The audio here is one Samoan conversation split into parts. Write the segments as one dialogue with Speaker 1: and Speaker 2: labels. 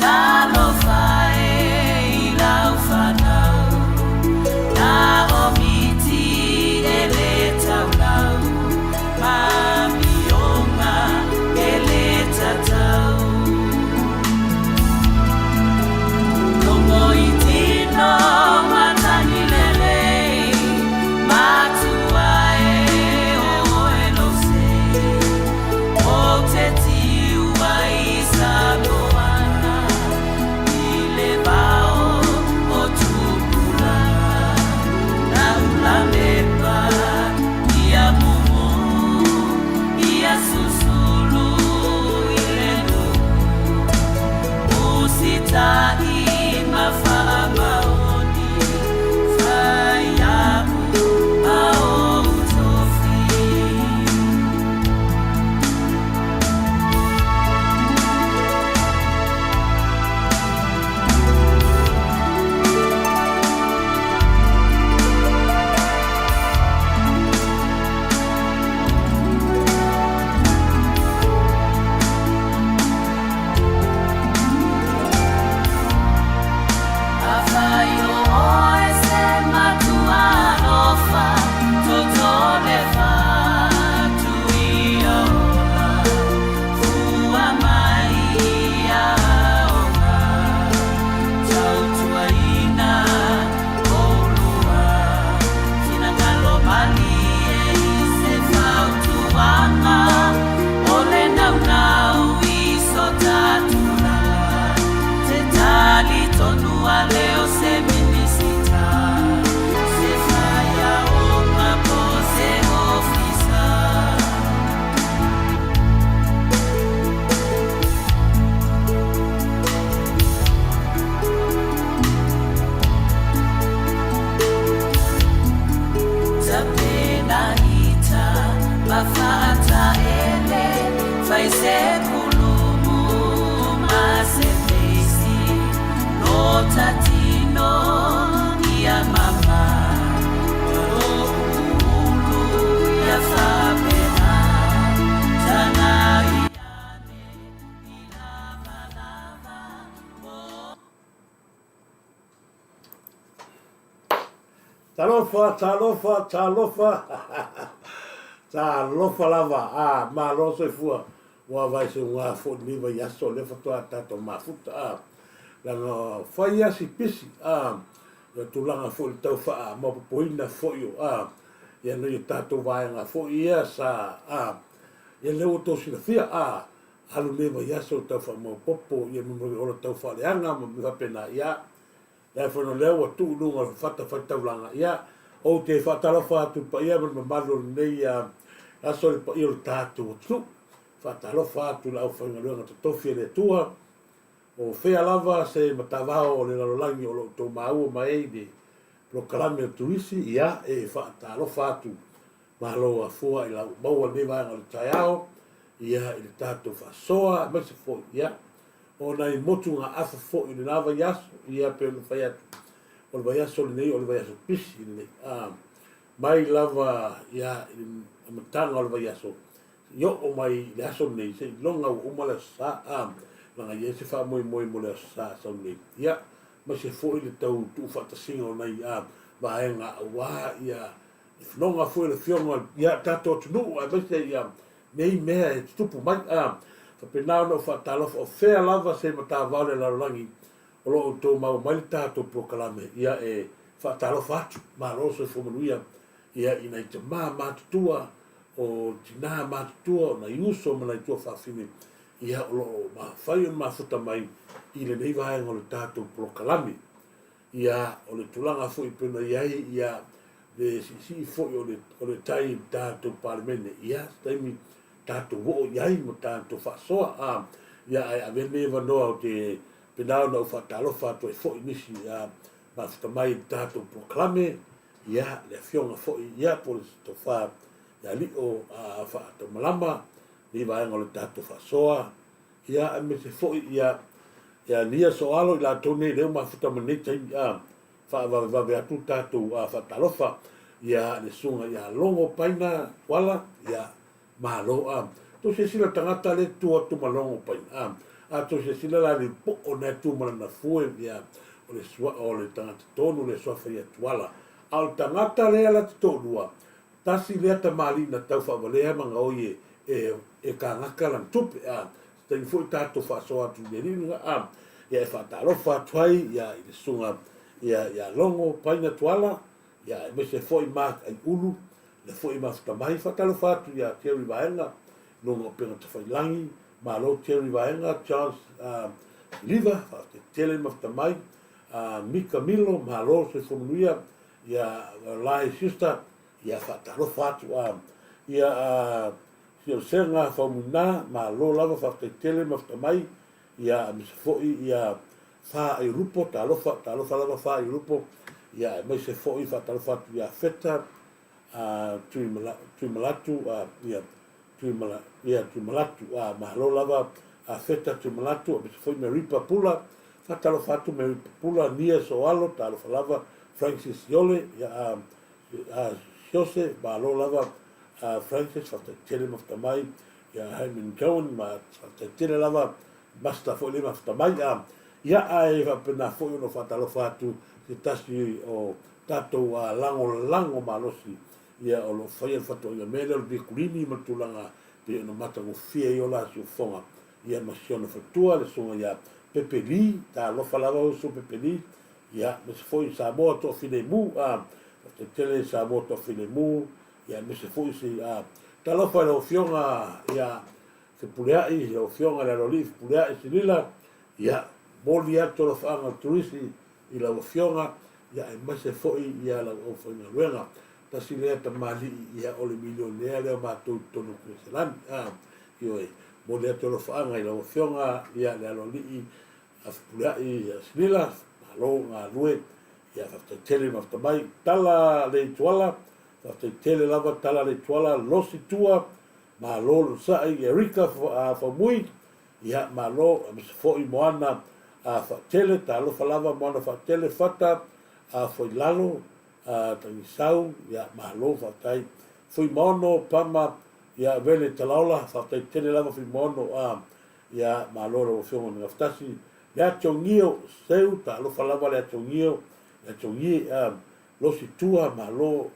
Speaker 1: Talo fae i lau whanau. Na o miti. Talofa, talofa, talofa, talofa lava, a, malo soifua, ua vae seuga foi lenei vaiaso, lea faatoa tatou mafuta, a, leaga fai lava si pisi, a, ia tulaga foi i le tau faamaopoopoina foi o, a, ia nai o tatou vaega foi ia sa, a, ia lea ua outou silafia, a, alu lenei vaiaso tau faamaopoopo ia ma ola tau faaleaga ma mea faapena, ia, Le fono lea ua tuu i luga o le fatafaitaulaga. Ia, ou te faatalofa atu i le paia ma le mamalu o lenei aso i le paia o le tatou atunuu. Faatalofa atu i le aufaigaluega totofi a le Atua, o fea lava se matavao o le lalolagi o lo o outou maua mai ai le polokalame o Turisi, ia, e faatalofa atu. Malo afua i lau maua i lenei vaega o le taeao, ia, i le tatou faasoa, aemaise foi, ia, O nai motugaafa foi o lena vaiaso, ia pei ona fai atu, o le vaiaso lenei o le vaiaso pisi lenei. A, mai lava ia i le amataga o le vaiaso, i oo mai i le aso lenei, seiloga ua uma le Aso Sa, a, leaga e i ai se faamoemoe mo le Aso Sa sau nei. Ia, aemaise foi le tau tuufaatasiga o nai a, vaega aua ia le fonoga foi o le Afioga ia tatou atunuu, aemaise ia nei mea e tutupu mai, a faapena ona ou faatalofa o fea lava se matavao o le lalolagi o lo o outou maua mai le tatou polokalame, ia e faatalofa atu, malo le soifua manuia, ia i nai tama matutua, o tina matutua, o nai uso ma nai tuafafine, ia o lo o mafai ona mafuta mai i lenei vaega o le tatou polokalame. Ia, o le tulaga foi e pei ona i ai, ia, le siisii foi o le, o le tai i le tatou Palemene, ia, se taimi tatou oo i ai ma tatou faasoa, a, ia, ae avea lenei avanoa ou te pena ona ou faatalofa atu ai foi i nisi, a, mafuta mai i le tatou polokalame, ia, le Afioga foi, ia, po o le Tofa ia Lio, a, Faataumalama, lenei vaega o le tatou faasoa, Ia, aemaise foi ia, ia Nia Soalo i latou nei lea ua mafuta mai lenei taimi, a, faavavevave atu le tatou, a, faatalofa, ia, le susuga ia Logo Paina Tuala, ia, malo, a. Tou silasila tagata lea e tu atu ma Logo Paina, a, a tou silasila la i le poo na e tu ma lana fue, ia, o le sua, o le tagata tonu lea e suafa ia Tuala. A o le tagata lea la te toalua, Tasi lea tamalii na tau faavalea ma gaoi e e kagaka lana tupe, a, se taimi foi tatou faasoa atu i le alii lena, a, ia e faatalofa atu ai ia i le susuga ia ia Logo Paina Tuala, ia aemaise foi Mark Aiulu, lea foi e mafuta mai, faatalofa atu ia Terry Vaega, luga o Upega Tafailangi, malo Terry Vaega, Charles a, Siliva, faafetai tele le mafuta mai, a, Mika Milo, malo soifua manuia, Ia Lai Sister, ia faatalofa atu a ia a Siosega Faumuina, malo lava faafetai tele mafuta mai, ia aemaise foi ia Fa Aiolupo, talofa, talofa lava Fa Aiolupo, ia aemaise foi faatalofa atu ia Feta a Tuimalatu, a ia Tuimala, ia Tuimalatu, a malo lava a Feta Tuimalatu, aemaise foi Meripa Pula, faatalofa atu Meripa Pula, Nia Soalo, talofa lava Francis Iole, ia a, a Siose, malo lava a Francis, faafetai tele mafuta mai, ia Herman Cohen, ma faafetai tele lava Master foi le mafuta mai, a ia ae faapena foi ona faatalofa atu se tasi o tatou a lagolago malosi Ia, o lo o faia le fatuaiga mea lea o le viekulini ma le tulaga pei ona matagofie ai o la siufofoga, ia ma si ona faletua le susuga ia Pepe Lee, talofa lava uso Pepe Lee, ia, aemaise foi Samoa Toafilemu, a, faafetai tele Samoa Toafilemu, ia, aemaise foi si, a, talofa i lau Afioga ia Fepuleai, lau Afioga i le Aloalii Fepuleai Silila, ia, momoli atu alofaaga o le turisi i lau Afioga, ia aemaise foi ia lau aufaigaluega. Tasi lea tamalii, ia o le milionea lea o matou i totonu o Kueselani. A, ioe, momoli atu alofaaga i lau Afioga, ia le Aloalii a Fepuleai ia Silila, malo galue, ia faafetai tele mafuta mai. Tala Leituala, faafetai tele lava Tala Leituala, Losi Tua, malo le onosai, ia Rika Faumui, Ia, malo, aemaise foi Moana a Faatele, talofa lava Moana Faatele, Fata a Foilalo, a Tagisau, ia, malo, faafetai. Fuimaono, Pama, ia, Vele Talaola, faafetai tele lava Fuimaono, a, ia, malo lau Afioga i le Gafatasi. Leatiogio, Seu, talofa lava Leatiogio, Leatiogie, a, Losi Tua, malo,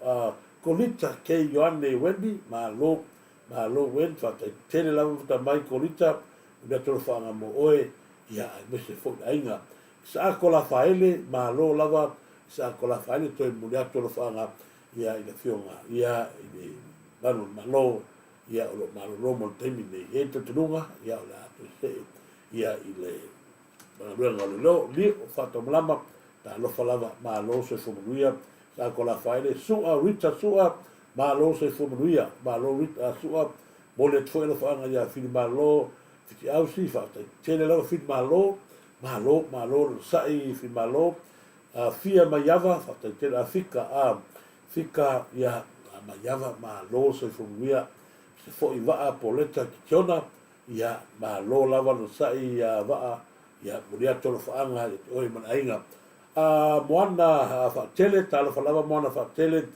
Speaker 1: Kolita K Ioane Wendy, malo, malo Wen, faafetai tele lava mafuta mai Kolita, momoli atu alofaaga mo oe, ia aemaise foi le aiga. Isaako Lafaele, malo lava Isaako Lafaele, toe momoli atu alofaaga ia i le afioga ia i le Malu o le Malo, ia o lo o malolo mo le taimi nei. E i ai le talitonuga, ia o le a toe see ia i le galuega o le leo, lio, faataumalama, talofa lava, malo soifua manuia, Isaako Lafaele, Su'a, Rita Su'a, malo soifua manuia, malo Rita Su'a, momoli atu foi alofaaga ia Filimalo Fitiausi, faafetai tele lava Filimalo, malo, malo le onosai Filimalo, Fia Maiava, faafetai tele, a Fika, a Fika, ia, Maiava, malo soifua manuia, se foi Vaa Poleta Kitiona, Ia, malo lava le onosai ia Vaa, ia momoli atu alofaaga ia te oe ma le aiga. A Moana Faatele, talofa lava Moana Faatele,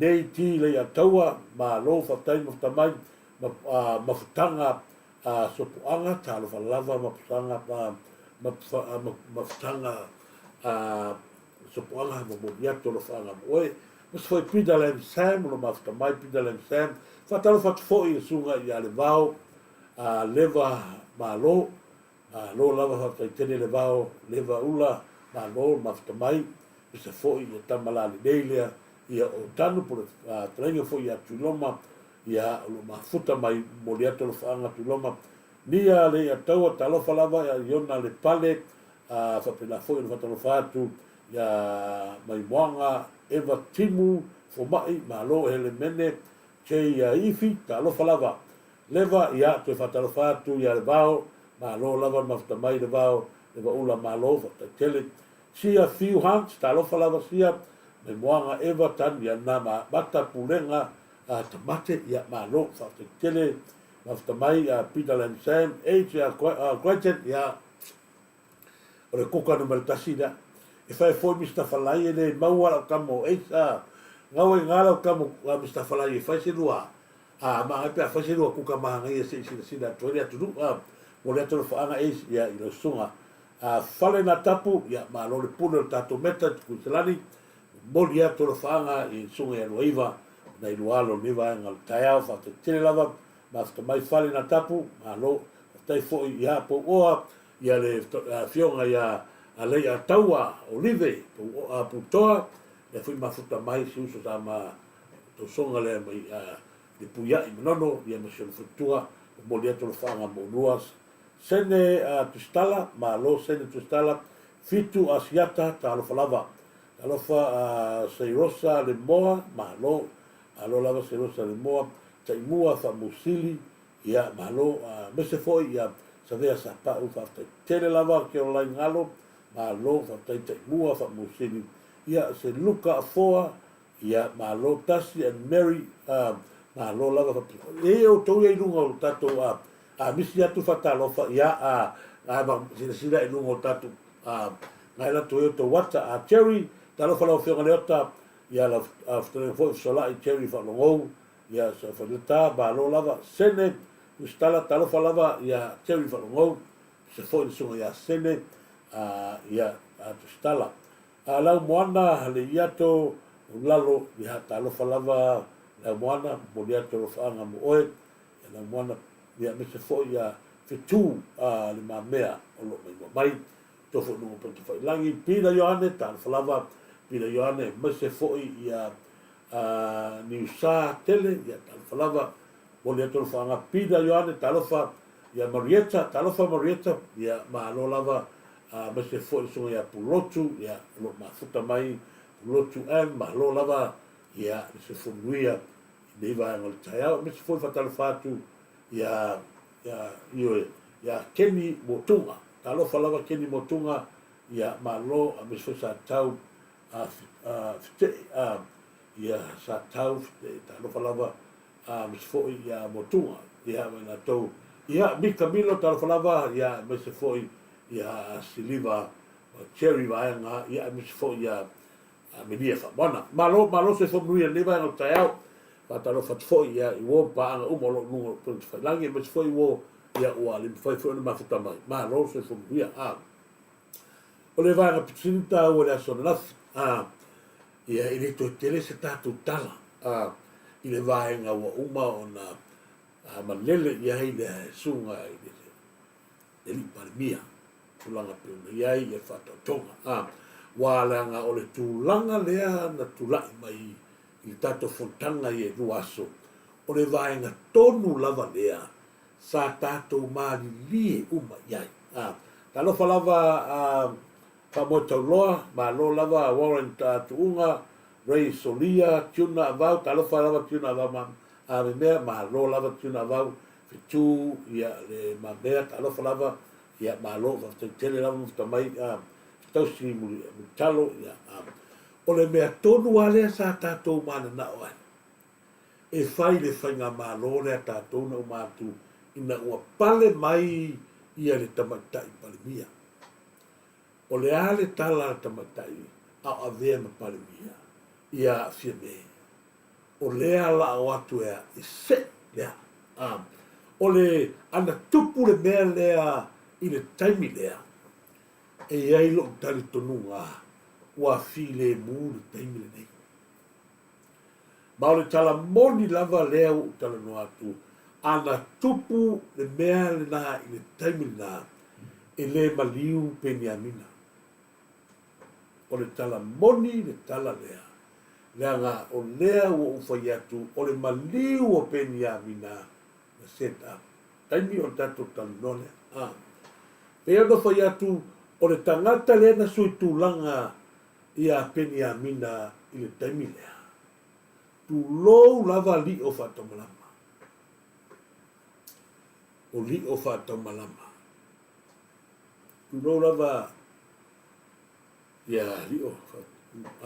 Speaker 1: nei ti Leiataua, malo faafetai mafuta mai, ma, mafutaga a Sopoaga, talofa lava mafutaga, mafutaga a Sopoaga, momoli atu alofaaga mo oe. Ma se foi Peter Lam Sam, o lo mafuta mai Peter Lam Sam, faatalofa atu foi i le susuga ia Levao, a Leva Malo, Malo lava faafetai tele Levao, Leva Ula, malo le mafuta mai, aemaise foi ia tama lalelei lea ia o Tanu po o le fetalaiga foi ia Tuiloma, ia o lo o mafuta mai, momoli atu alofaaga Tuiloma, Nia Leiataua, talofa lava ia Iona Lepale, a faapena foi ona faatalofa atu ia Maimoaga Eva Timu Fomai, malo Helemene J Ifi, talofa lava. Leva, ia, toe faatalofa atu ia Levao, malo lava le mafuta mai Levao, Leva Ula, malo, faafetai tele. Sia Fiu Hans, talofa lava Sia, Maimoaga Eva Tan, ia na ma Mata Pulega a Tamate, ia, malo, faafetai tele mafuta mai ia Peter Lam Sam, H ia Crichton, ia, o le kuka numera tasi lea. E fai foi Mister Falai e le maua lau tama o H, a, gau ai ngā lau tama a Mister Falai e fai se lua A, maangai pe a fai se lua kuka maangai se i silasila atu ai le atunuu, a, mo le atu alofaaga Ace, ia, i lau susuga. A, fale nā tapu, ia, malo le pule o le tatou meta i Tukuisalani, momoli atu alofaaga i le susuga ia Luaiva, nai lua alo o lenei vaega o le taeao, faafetai tele lava, mafuta mai fale nā tapu, malo, faafetai foi ia Pouoa, ia le afioga ia Leiataua Olive Pouoa Putoa, lea foi mafuta mai si uso sa ma tausoga lea mai le Puiai Manono, ia ma si ona faletua, momoli atu alofaaga mo oulua. Sene Tusitala, malo Sene Tusitala, Fitu Asiata, talofa lava. Talofa Seirosa Lemoa, malo, malo lava Seirosa Lemoa, Taimua Faamusili, ia, malo, aemaise foi ia Savea Sapau, faafetai tele lava Caroline Galo, malo, faafetai Taimua Faamusili, ia, Seluka Afoa, Ia, malo tasi and Mary, a, malo lava faapea. E outou ia i luga o le tatou, a, a misi atu faatalofa, ia, a, a ma silasila i luga o tatou, a, ngai latou e outou ata, a, Jerry, talofa lau Afioga Leota, ia, lau, a, fetalaiga foi Fesolai, Jerry Faalogou, ia, sa Failata, malo lava, Sene, Tusitala, talofa lava, ia, Jerry Faalogou, se foi le susuga ia Sene, a, ia, a, Tusitala. A lau moana le iato o lalo ia talofa lava lau moana momoli atu alofaaga mo oe ia lau moana ia aemaise foi ia fetu a le mamea o loo maimoa mai to foi luga pele tafailagi Pila Ioane talofa lava Pila Ioane aemaise foi ia a Niusa tele ia talofa lava momoli atu alofaaga Pila Ioane talofa ia Marieta talofa Marieta ia malo lava aemaise foi le susuga ia Pulotu, ia, o lo o mafuta mai Pulotu M, malo lava, ia, le soifua manuia i lenei vaega o le taeao. Aemaise foi faatalofa atu ia, ia, ioe, ia Kenny Motuga. Talofa lava Kenny Motuga, ia, malo, aemaise foi Satau, a, a, Fetee, a, ia, Satau Fetee, talofa lava, aemaise foi ia Motuga, ia, ma i latou, ia, Mika Milo, talofa lava, ia, aemaise foi ia Siliva ma Jerry Vaega, ia aemaise foi ia Melia Faamoana. Malo, malo soifua manuia i lenei vaega o le taeao. Faatalofa atu foi ia i uo ma paaga uma o lo o luga o upega tafailagi, aemaise foi uo ia ua le mafai foi ona mafuta mai. Malo soifua manuia. A o le vaega pito sili ona taua i le aso ananafi, a. Ia, e le toe tele se tatou tala i le vaega ua uma ona malele i ai le susuga i le Alii Palemia, tulaga pei ona i ai le faataotoga. Aua leaga o le tulaga lea na tulai mai i le tatou fonotaga ia i 2 aso, o le vaega tonu lava lea sa tatou malilie uma i ai. Talofa lava a Faamoe Tauloa, malo lava Warren Tuuga, Ray Solia, Tuna Avau, talofa lava Tuna Avau ma a memea, malo lava Tuna Avau, Fetu, ia le Mamea, talofa lava, ia malo, faafetai tele lava mafuta mai a Fetausi Mulitalo, ia a. O le mea tonu lava lea sa tatou mananao ai, e fai le faigamalo lea a tatou na uma atu ina ua pale mai ia le Tamaitai Palemia. O le a le tala a le tamaitai a o avea ma Palemia? Ia aafia me. O lea la o atu ea e seʻi lea. A o le ana tupu le mea lea i le taimi lea, e i ai loʻu talitonuga ua filemu le taimi lenei. Ma o le tala moni lava lea ua ou talanoa atu, ana tupu le mea lena i le taimi lena, e le maliu Peniamina. O le tala moni le tala lea, leaga o lea ua ou fai atu o le maliu o Peniamina na set up. Taimi o le tatou talanoa lea. A. Pei ona fai atu, o le tagata lea na sui tulaga iā Peniamina i le taimi lea. Tulou lava lio faataumalama. O lio faataumalama. Tulou lava ia lio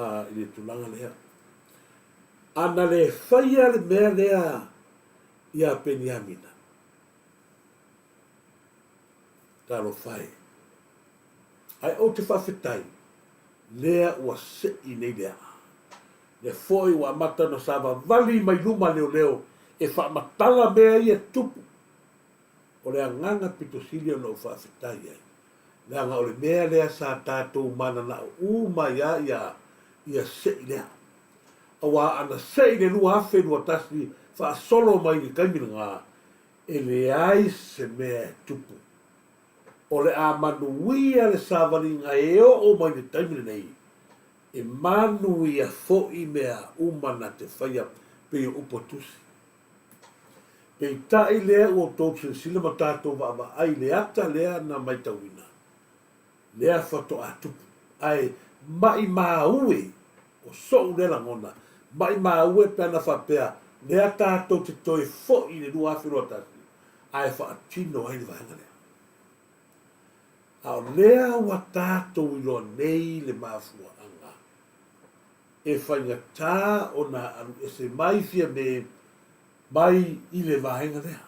Speaker 1: i le tulaga lea. Ana le faia le mea lea iā Peniamina, talofa e. Ae ou te faafetai, lea ua sei nei le aa. Lea foi ua amata ona savavali mai luma leoleo e faamatala mea ia e tupu. O le agaga pito sili ona ou faafetai ai, leaga o le mea lea sa tatou mananao uma ai lava ia, ia sei le aa. Aua ana sei le 2021 faasolo mai le taimi lena, e leai se mea e tupu. O le a manuia le savaliga e oo mai le taimi lenei, e manuia foi mea uma na te faia pei o upu a Tusi. Peitai lea ua outou silasila ma tatou vaavaai i le ata lea na maitauina, lea faatoa tupu. Ae maimau e, o soʻu lea lagona, maimau e pe ana faapea lea tatou te toe foi i le 2021 ae faatino ai le vaega lea. A o lea ua tatou iloa nei le mafuaaga e faigata ona alu ese mai Fiame mai i le vaega lea.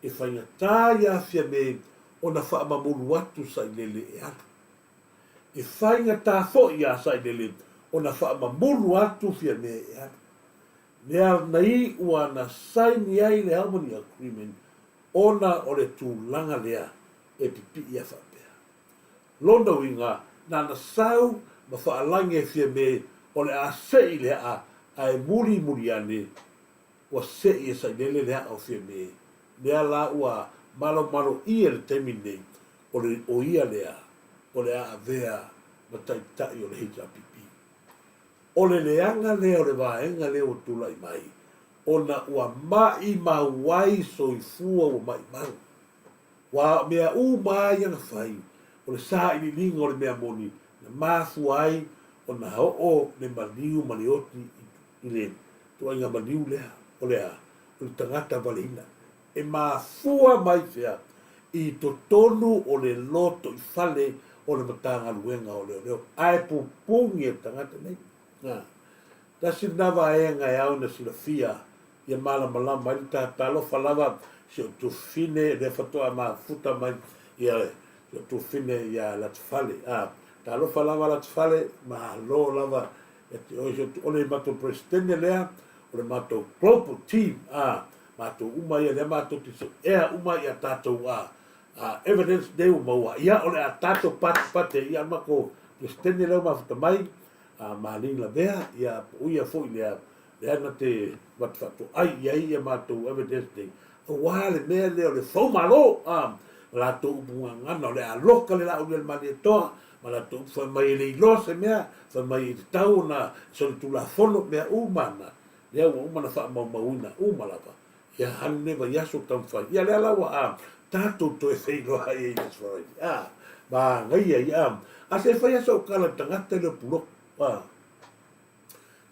Speaker 1: E faigata iā Fiame ona faamamulu atu Sailele e alu. E faigata foi iā Sailele ona faamamulu atu Fiame e alu. Lea na iu ana saini ai le Harmony Agreement ona o le tulaga lea e pipii a faapea. Lona uiga, nana sau ma faalagi e Fiame o le a sei le aa ae mulimuli ane ua sei e Sailele le aa o Fiame, lea la ua malomalo ia i le taimi lenei o le o ia lea o le a avea ma taitai o le HRPP. O le leaga lea o le vaega lea ua tulai mai ona ua maimau ai soifua ua maimau. Ua mea uma lava ia na fai, o le sailiiliga o le mea moni na mafua ai ona oo le maliu ma le oti i le ituaiga maliu lea, o le a? O le tagata valeina. E mafua mai fea? I totonu o le lotoifale o le Matagaluega o Leoleo, ae pupungi e le tagata nei. Na. Tasi lena vaega e ao ina silafia ia malamalama ai le ta talofa lava si ou tuafafine lea faatoa mafuta mai ia si ou tuafafine ia Latifale. A, talofa lava Latifale, malo lava ia te oe si ou o le matou Peresetene lea, o le matou global team, a, matou uma ia lea matou te suea uma ia tatou a, a evidence nei ua maua, ia o le a tatou patipati ai ia le matou Peresetene lea ua mafuta mai. a Marlene Lavea, ia po o ia foi lea, lea na te avatu faatoai i ai ia matou evidence nei, aua le mea lea o le foumalo, a, ma latou upu gagana o le a loka le Laauli a le Malietoa, ma latou upu fai mai e le iloa se mea, fai mai e tatau ona solitulafono, mea uma na, lea ua uma ona faamaumauina uma lava. Ia alu lenei vaiaso o taumafai. Ia lea la ua a tatou toe feiloai ai i le Aso Faraile. A, manaia ia. A, a se i fai lava sau tala i le tagata lea o Pulotu. A,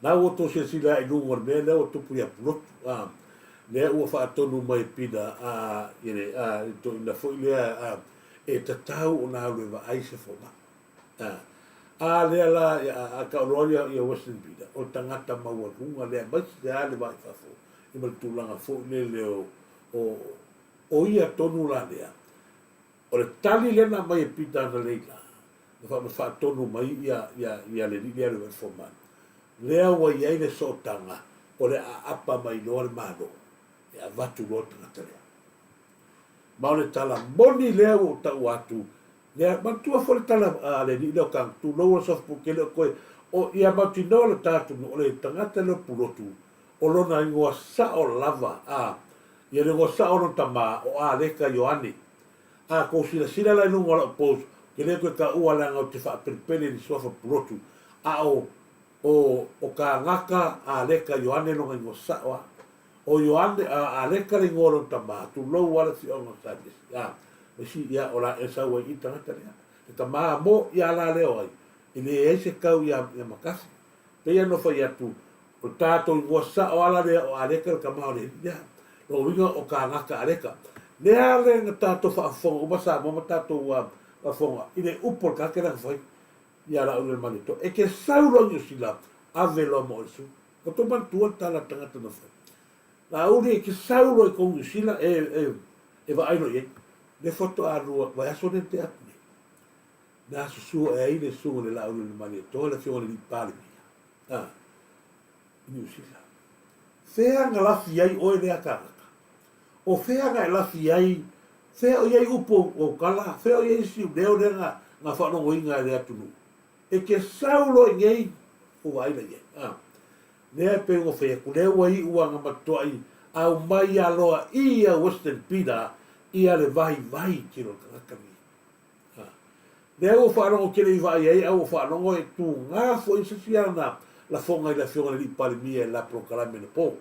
Speaker 1: na ua outou silasila i luga o le mea lea ua tupu ia Pulotu. A, lea ua faatonu mai e Pina, a, i le, a, le toeaina foi lea, a, e tatau ona alu e vaai se fomai. A, a lea la, a, a taoloa ia, ia Western Pina, o le tagata maualuga lea, aemaise lava le va i fafo. I ma le tulaga foi lele o, o, o ia tonu la lea, o le tali lea na aumai e Pita analeila, na fa, faatonu mai ia, ia, ia le alii lea le fomai, lea ua i ai le sootaga o le aapa mai loa le Malo e avatu loa le tagata lea. Ma o le tala moni lea ua ou taua atu, lea, manatua foi le tala a le alii lea o Kang, tulou o le soft ke le o koe, o ia mautinoa le ta atunuu, o le tagata lea o Pulotu, O lona igoa sao lava, a, ia le igoa sao o lona tama, o Aleka Ioane. A kou silasila la i luga o lau post, ou te le toe taua leaga ou te faapelepele i le suafa pulotu, a o, o, o Kagaka Aleka Ioane lona igoa sao a. O Ioane, a, Aleka le igoa o lona tama, tulou lava le afioaga o Salesi, a, ma isi, ia, o la e sau ai i i le tagata lea. Le tama mo, ia la lea o ai, e leai se kau ia, ia Makasi. Pei ona fai atu, O le tatou igoa sao ala lea o Aleka le tama o le alii lea. Lona uiga o Kagaka Aleka. Lea le na tatou faafofoga uma Samoa ma tatou faafofoga i le upu o le tagata lea na fai ia Laauli o le Malietoa. E te sau loa i Niu Sila, ave loa ma oe le sui. Ua tou manatua le tala a le tagata na fai. Laauli e te sau loa i tou Niu Sila e, e, e vaai loa i ai. Le faatoa lua vaiaso lea na tea atu nei. Na susu ae ai le susuga i le Laauli o le Malietoa, le afioga i le Alii Palemia. A, i Niu Sila. Fea na lafi ai oe lea tagata? O fea na e lafi ai, fea o i ai upu o ou tala, fea o i ai isi leo lea na, na faalogoina e le atunuu? E te sau loa i nei, ou vaai la i ai. A, lea e pei ona fai atu, lea ua iu a na matuai aumai aloa ia Western Peter ia le vaivai tele o le tagata lenei. Lea ua faalogo tele i vaai ai a ua faalogo e tuga foi se isi ana lafoga i le afioga i le Alii Palemia i la polokalame anapo.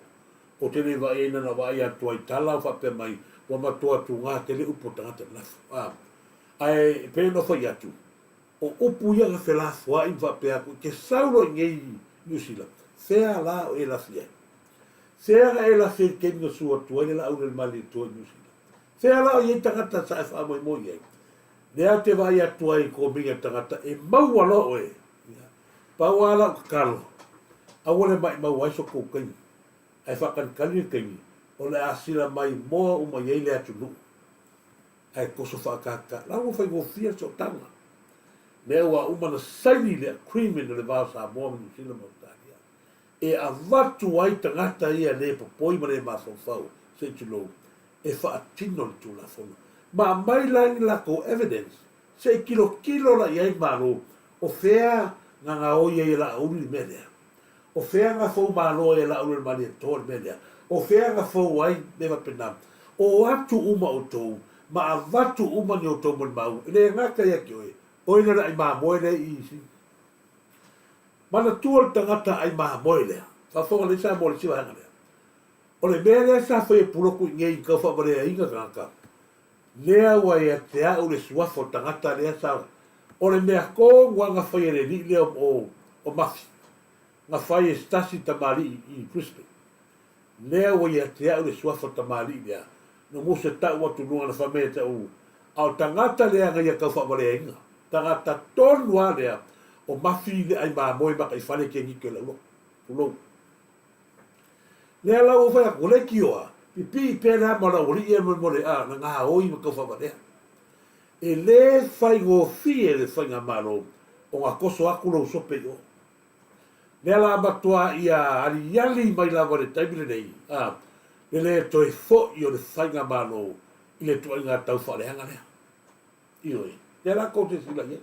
Speaker 1: Ou te le i vaai ai na ona vaai atu ai tala o faapea mai ua matua tuga tele upu o tagata i lafo. A Ae pei ona fai atu, o upu ia na felafoai ma faapea atu i te sau loa i nei i Niu Sila, fea la o e lafi ai? Fea na e lafi ai i le taimi na sua atu ai le Laauli a le Malietoa i Niu Sila? Fea la o i ai tagata sa e faamoemoe i ai? Lea ou te vaai atu ai i komiga tagata e maua loa oe. Ia, pau lava lau tatalo, aua le maimau ai so tou taimi, ae faakalikali le taimi o le a sila mai moa uma i ai le atunuu, ae toso faakaka. La ua faigofie le sootaga. Lea ua uma ona saini le agreement o le va o Samoa ma Niu Sila ma Ausetalia e avatu ai tagata ia le popoi ma le mafaufau, se i tulou, e faatino le Tulafono. Ma aumai la ni latou evidence se i tilotilo la i ai le Malo, o fea na gaoi ai e Laauli le mea lea? O fea na foumalo ai e Laauli o le Malietoa le mea lea? O fea na fou ai mea faapena? O atu uma outou ma avatu uma ni outou molimau, e le gata ia te oe, oe na le ai mamoe lea i isi. Manatua le tagata ai mamoe lea. Faafofoga lelei Samoa i le isi vaega lea. O le mea lea sa fai e Pulotu i nei i tau faavaleaina tagata, lea ua ia te au le suafa o le tagata lea sa, o le mea tonu lava na fai e le alii lea o, o Mafi, na fai e se tasi tamalii i Brisbane. Lea ua ia te au le suafa o le tamalii lea, na muse tau atu luga na fai mai ia te au, a o le tagata lea na ia tau faavaleaina, tagata tonu lava lea o Mafi le ai mamoe makaifale ke nike o le aulotu. Tulou. Lea la ua fai atu, leitioa, pipii pea le ama o le aualii ia mo le a, na gaoi ma taufavalea. E le faigofie le faigamalo ona toso atu lou sope i o. Lea la matua ia aliali mai lava i le taimi lenei, a, le le toe foi o le faigamalo i le tuaiga tau faaleaga lea. Ioe, lea la tou te silasila i ai.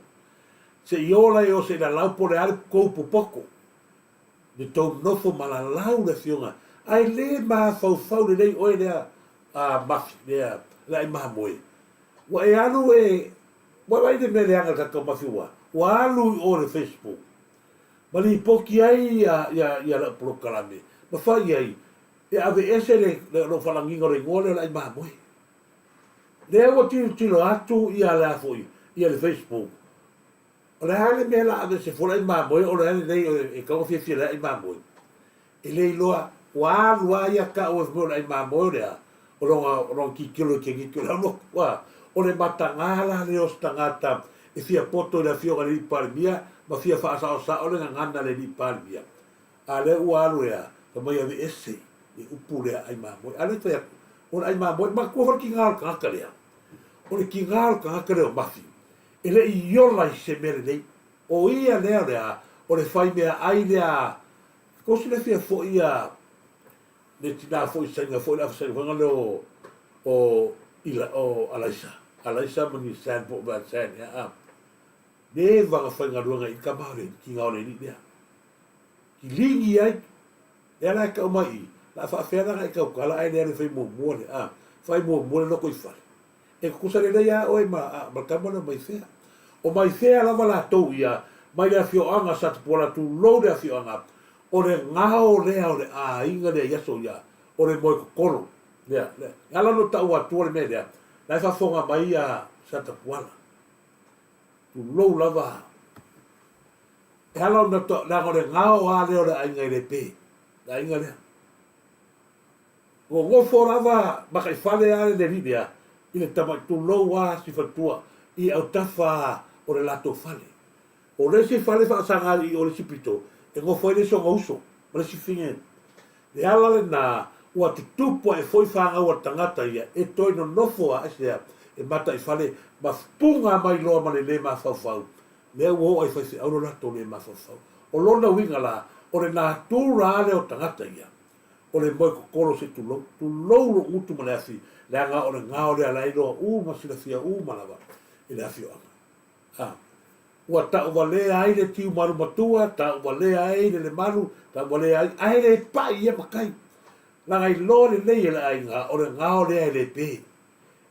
Speaker 1: Se i ola i o se i lalau po o le a le tou popoto i le tou nofo ma lalau le afioga ae le mafaufau lelei oe lea a Mafi lea le ai mamoe ua e alu e ua vaai le mea leaga le tatou Mafi ua ua alu i o le Facebook ma lipoti ai ia ia ia lau polokalame ma fai ai e aveese le lou faalagiga o le igoa lea o le ai mamoe. Lea ua tilotilo atu ia le a foi ia le Facebook o le a le mea la aveese fua le ai mamoe o le a lenei e tatau ona fiafia i le ai mamoe. E le iloa ua alu a ia tau e fai mai o le ai mamoe o le a o lona o lona tilotilo i keniti o le aulotu a o le mataga la lea o se tagata e fia poto i le afioga i le alii Palemia ma fia faasaosao le gagana a le alii Palemia. A lea ua alu ea, fai mai aveese le upu lea ai mamoe. A lea fai atu, o le ai mamoe, manatua foi le tiga o le tagata lea. O le tiga o le tagata lea o Mafi, e le i ola i se mea lelei. O ia lea o le a, o le fai mea ai lea, tou silafia foi ia le tina foi saina foi le afa saina foi lea o, o, ila, o Alaisa, Alaisa ma ni San po o Van San, ea, a. Neva na faigaluega i tama o le tiga o le alii lea. Kiligi ai. Lea la e tau mai i, la faafea la na e tautala ae le alu e fai muamua le, a, fai muamua le lotoifale. E tutusa lelei a oe ma, a, ma le tama lea o Maifea. O Maifea lava latou ia, mai le afioaga sa Tupuola tulou le afioaga, o le gao lea o le aiga lea i aso ia, o le moe totolo. Lea, lea, e ala ona ou taua atua le mea lea, la e faafofoga mai ia Satapuala. Tulou lava. E ala ona to, leaga o le gao a lea o le aiga e le pe, le aiga lea. Nonofo lava makaifale a le alii lea i le tamai tulou a si faletua i autafa o le latou fale. O le isi fale faasaga i o le isi pito, e nofo ai le isi ona uso ma le isi fine. Le ala lena ua tutupu ae foi fanau a le tagata ia e toe nonofo a aisea e mataifale ma puga mai loa ma le le mafaufau Lea ua oo ai faifeau lo latou le mafaufau. O lona uiga la, o le natura lava lea o tagata ia, o le moe totolo se i tulou, tulou lou gutu ma le afi, leaga o le gao lea la e iloa uma silafia uma lava i le afioaga. A. Ua tauvalea ai le tiu malu matua, tauvalea ai le lemalu, tauvalea ai, ae le pai ia matai. Leaga iloa lelei e le aiga, o le gao lea e le pe.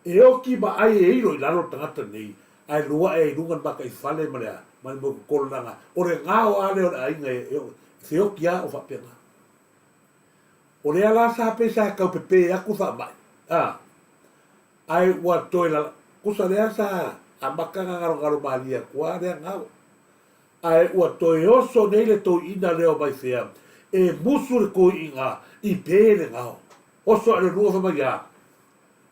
Speaker 1: E oki ma ai e ilo i lalo le tagata nei, ae luaʻe ai i luga le mataifale ma le ma le moekokolo leaga o le gao a lea o le aiga e feoki a o faapena. O lea la sa pei sa tau pepe atu le faamai, a, ae ua toe lala, tusa lea sa amata na galogalo malie atu a lea gao. Ae ua toe oso nei le toeaina lea o Vaifea e musu le toeaina i pe le gao. Oso ae le lua fai mai a,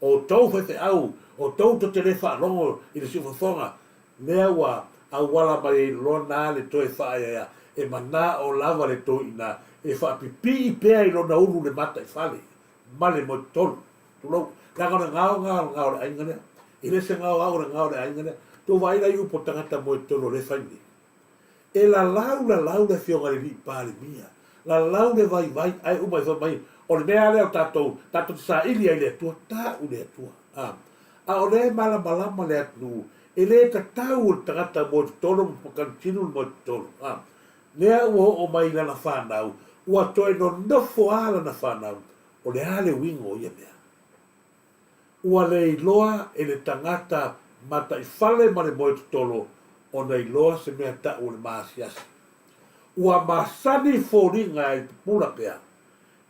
Speaker 1: O outou faifeau, o outou tou te le faalogo i le siufofoga, lea ua auala mai ai lona le toe faaeaea, e manao lava le toeaina e faapipii pea i lona ulu le mataifale ma le moetolu. Tulou, leaga o le gao na o le gao o le aiga lea. E le se gao au o le gao o le aiga lea. Tou vaai la i upu o tagata moetolu o lea e fai nei. E lalau lalau le afioga i le alii Palemia, lalau le vaivai, ae uma ifo mai, o le mea lava lea o tatou, tatou te saili ai i le Atua, tau le Atua. A, a o lea e malamalama le atunuu, e le tatau i le tagata moe totolo ma pakanitinu le moe totolo. A, lea ua oo mai i lana fanau, ua toe nonofo a lana fanau, o le a le uiga o ia mea? Ua le iloa e le tagata mataifale ma le moe totolo ona iloa se mea tau o le maasiasi. Ua masani foliga e pupula pea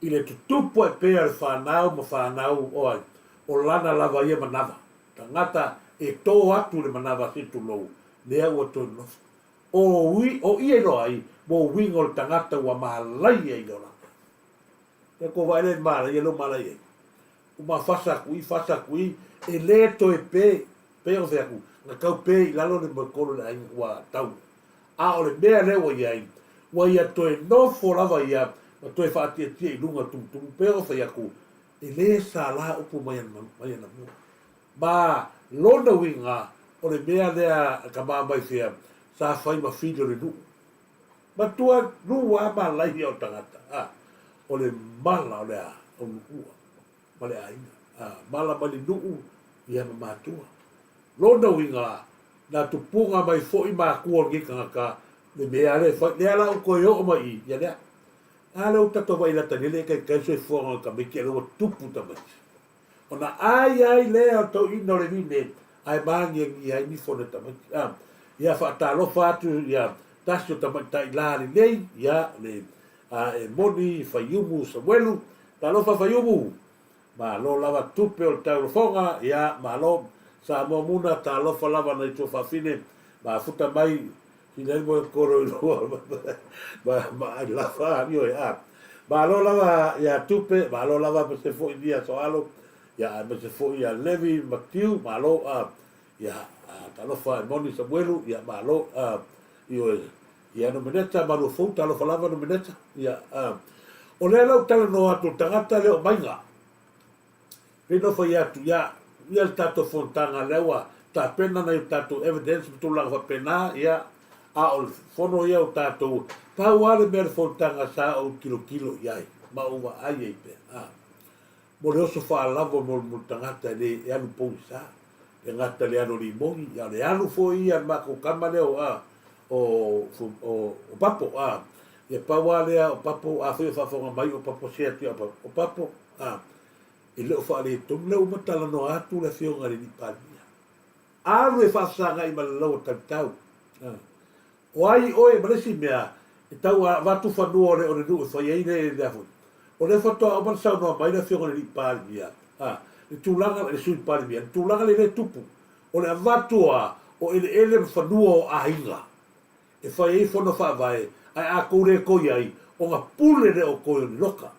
Speaker 1: i le tutupu ae pea o le fanau ma fanau o ai, o lana lava ia manava. Tagata e tō atu i le manava se tulou, lea ua toe nofo. O, o ia iloa ai mo uiga o le tagata ua malaia i le olaga. Ia kou vaai lea i le malaia lea ua malaia ai. Uma fasa atu i, fasa atu i, e le toe pe, pei ona fai atu, na tau pe i lalo le moekolo i le aiga ua tau. A o le mea lea ua i ai, ua ia toe nofo lava ia ma toe faatietie i luga o le tumutumu, pei ona fai atu, e le sala upu mai ana mua. Ma lona uiga, o le mea lea a tama mai fea, sa fai ma fili o le nuu. Matua lua malaia o tagata, a, o le mala o le a, o nuua ma le aiga, a, mala mai le nuu ia ma matua. Lona uiga, Na tupuga mai foi makua o lenei tagata le mea lea e fai, lea la ua toe oo mai i ia lea. A lea ua tatou vaai lata nei le taitai le soifuaga o tamaiti a lea ua tupu tamaiti. Ona ai ai lea o toeaina o le alii nei ae maagiagia ai nifo o nai tamaiti. A, ia faatalofa atu ia tasi o tamaitai la lelei, ia le a e moni Faiumu Samuelu. Talofa Faiumu! Malo lava tupe o le taulafoga, ia malo. Samoa Muna, talofa lava nai tuafaafine, mafuta mai sina ai moe kolo i lua ma ma ai lava ioe a. Malo lava ia tupe, malo lava ma se foi nia soalo, ia aemaise foi ia Levi Matiu, malo a ia talofa e moni Samuelu, ia malo a ioe ia Nomeneta Maluafou, talofa lava Nomeneta, ia a. O lea la ou talanoa atu o le tagata lea o Maiga. Pei ona fai atu, ia, ia le tatou fonotaga lea ua tapena nai o tatou evidence ma tulaga faapena, ia, a o le fono ia o tatou, pau lava le mea o le fonotaga sa ou tilotilo i ai ma ou vaai ai pea, a, mo le oso faalavo mo le tagata e le e alu pogisa, le gata i le alu o limoni, ia o le alu foi ia a le matou tama lea o, a, o, o, o Papo, a, ia pau lava lea o Papo, afai o faafofoga mai o Papo, se atu ia Papo, o Papo, a, e le o faaletonu. Lea ua uma talanoa atu le Afioga i le Alii Palemia. Alu e faafesagai ma le laua talitau. O ai oe ma le isi mea e tau avatu fanua o le o le nuu e fai ai le lea foi. O lea faatoa uma ona saunoa mai le Afioga i le Alii Palemia, a, le tulaga, le Sui Palemia, le tulaga lea e tupu, o le avatu a o eleele ma fanua o aiga e fai ai fono faavae, ae a tou le toi ai, ona pule lea o toi o ni loka.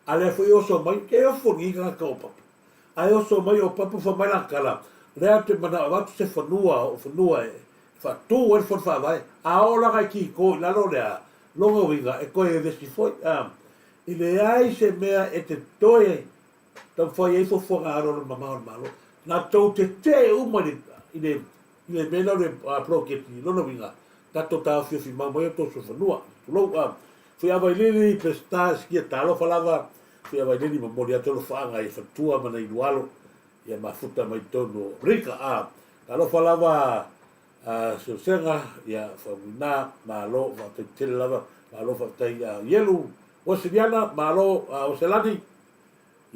Speaker 1: A lea foi e oso mai, e ofo lenei tagata o Papa. Ae oso mai o Papa fai mai lana tala, o lea ou te manao e avatu se fanua, o fanua e faatu ai le fono faavae. A oo la nai kiko i lalo o lea, lona uiga e toe vevesi foi. A, e leai se mea e te toe taumafai ai fuafuaga aloalo mamao a le Malo. Na tou tetee uma i le, i le, i le mea lea o le poloketi, lona uiga, tatou taofiofi mau mai o tou fanua. Tulou, a, Fuiavailili, Peseta, Sikia, talofa lava, Fuiavailili momoli atu alofaaga i faletua ma nai lualo, ia mafuta mai totonu o Amerika. A, talofa lava a Seusega, ia Faumuina, malo, faafetai tele lava, malo faafetai a Ielu, Uesiliana, malo a Ueselani,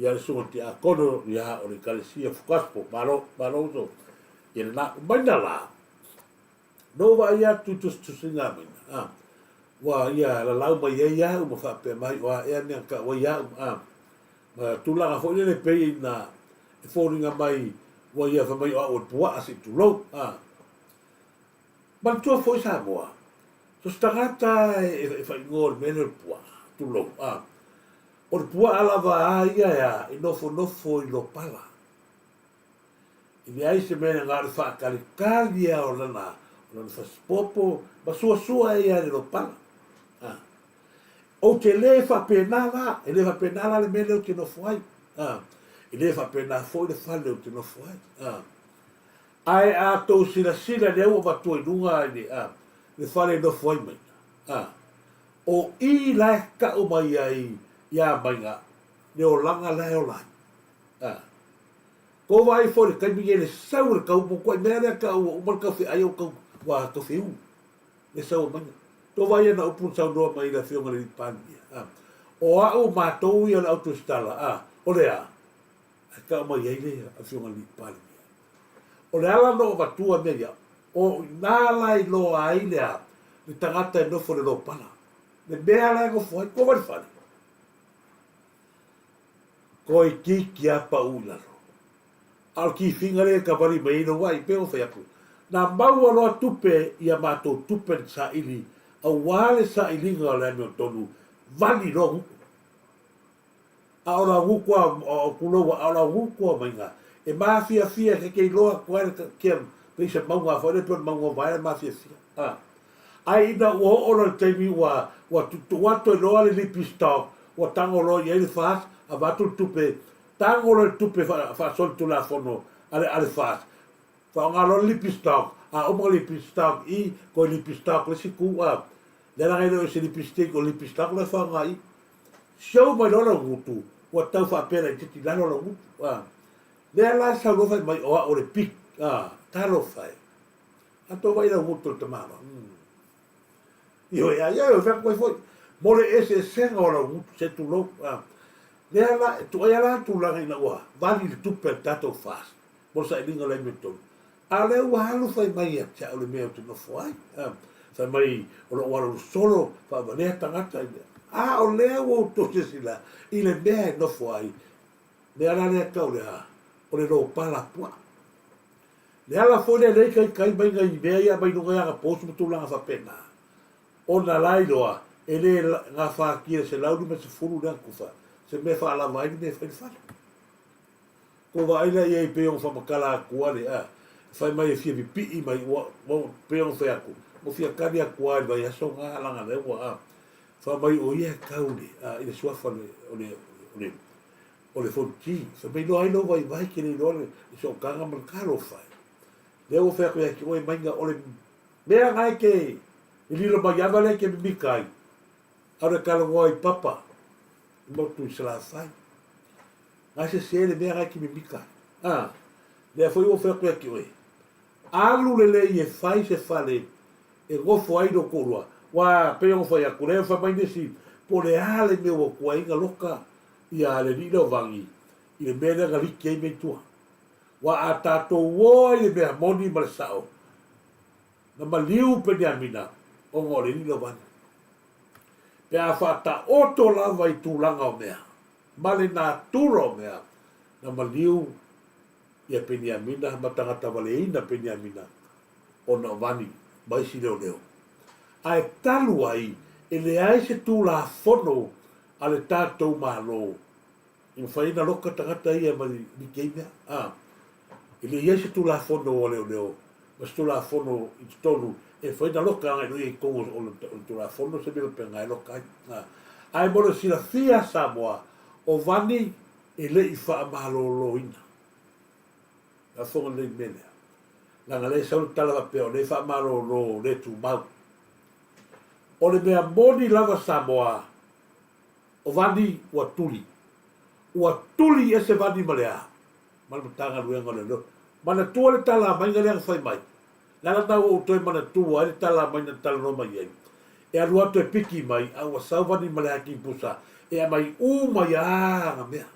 Speaker 1: ia le susuga i le Tiakono, ia o le Ekalesia Full Gospel, malo, malo uso, ia lena, umaina la, Na ou vaai atu i tusitusiga a Maina, a, ua ia lalau mai ai au ma faapea mai, o a ea mea na tau ai au, a, ma tulaga foi lele pei ina e foliga mai ua ia fai mai o au o le puaa se i tulou, a. Manatua foi Samoa, so se tagata e faaigoa o le mea lea o le puaa, tulou, a. O le puaa lava a ia e a, e nofonofo i lopala. I leai se mea na o le faatalitali lava o lana, o lana fasipopo ma suasua ai lava i le lopala. A. Ou te le faapena la, e le faapena la le mea lea ou te nofo ai. A. E le faapena foi le fale ou te nofo ai. A. Ae a tou silasila lea ua avatua i luga i le, a, le fale e nofo ai Maina. A. O i la e tau mai ai iā Maina le olaga la e ola ai. A. Kou vaai foi i le taimi nei le sau o le tau mo koe mea lea tau ua uma le tau feai o tau ua tau feuu le sau o maina. Tou vaai ana upu na saunoa mai le afioga i le alii Palemia a o a'u matou ia o le au tusitala a o le a? Ae tau mai ai le afioga i le alii Palemia. O le ala na ou avatua mea ia o ina la iloa ai le a le tagata e nofo i le lopala le mea la e nofo ai kou vaai i le fale. Toeitiiti a pau i lalo. A o le kifiga lea e kavali mai ai lou ai, pei ona fai atu, na maua loa tupe i a matou tupe na saili aua le sailiga o le amiotonu, vali loa gutu. A o lau gutu a, o tulou a o lau gutu a maiga, e mafiafia e te iloa atu ai le kia pei se mauga foi lea pei o le mauga o Vaea e mafiafia. A. Ae ina ua oo loa i le taimi ua ua tuu atu ai loa le lipi stock, ua tago loa i ai le FAS, avatu le tupe, tago loa i le tupe faasolitulafono a le a le FAS, faaaoga loa le lipi stock, a uma ona lipi stock i, toe lipi stock le isi itu, a, lea leaga e le o se lipi stick, o le lipi stock la e faaaoga i i. Show mai loa lau gutu, ua tau faapea laitiiti i lalo lau gutu, a. Lea la e sau loa fai mai o au o le pig, a, talofa e. A tou vaai i lau gutu o le tamaloa. Ioe, a ia e fai atu ai foi, mo le eseesega o lau gutu, se tulou, a. Lea la, e tuaia la tulaga ina ua vali le tupe a le tatou FAST mo le sailiga o le amiotonu, a o lea ua alu fai mai ia te au le mea ou te nofo ai, a. Fai mai o lou alualu solo faavalea tagata i mea. A o lea ua outou silasila i le mea e nofo ai, mea la lea e tau le a, o le lopala puaa. Le ala foi lea lea ikaika ai mai nai mea ia mai luga i ana post ma tulaga faapena, ona la iloa e le gafatia le 150 lea na tufa se mea e faalava ai le mea e fai le fale. Ua vaai la i ai pei ona faamatala atu a le a fai mai e fia pipii mai ua ua pei ona fai atu ua fia tali atu a i le vaiaso na leaga lea ua a fai mai o ia e tau le a i le suafa o le o le o le Fonoti. Fai mai iloa ai lou vaivai ke le iloa le sootaga ma le talofa e. Lea ua fai atu ia te oe maiga o le mea na e ke lilo mai ava lea e ke mimita ai, a o le talanoa i papa i motu i Salafai. Na sese le mea na e ke mimita ai. A, lea foi ua fai atu ia te oe, alu lelei e fai se fale e nofo ai lo toalua. Ua pei ona fai atu, lea fai mai nisi, po o le a le mea ua tuai na loka ia le alii lea o Vagi i le mea lea na liki ai mea i tua. Ua a tatou o ai i le mea moni ma le sao, na maliu Peniamina ona o le alii lea o Vagi. Pe a faataoto lava i tulaga o mea ma le natura o mea, na maliu ia Peniamina ma tagata valeina Peniamina ona o Vani ma isi leoleo. Ae talu ai e leai se Tulafono a le tatou Malo i mafai ai ona loka tagata ia mai liki ai mea, a, e le i ai se Tulafono a leoleo ma se Tulafono i totonu e mafai ona loka agai loa ia i totonu o le Tulafono se mea faapena e loka ai. A, ae mo le silafia Samoa, o Vani e le i faamaloloina. Faafofoga lelei i le mea lea. Leaga lea e sau le tala faapea o lea e faamalolo le tumau. O le mea moni lava Samoa, o Vani ua tuli. Ua tuli ese Vani ma le a? Ma le Matagaluega o Leoleo. Manatua le tala a Maiga lea na fai mai. Le ala lena ua ou toe manatua ai le tala a Maiga na talanoa mai ai. E alu atu e piki mai, a ua sau Vani ma le hakipusa e aumai uma ia ana mea.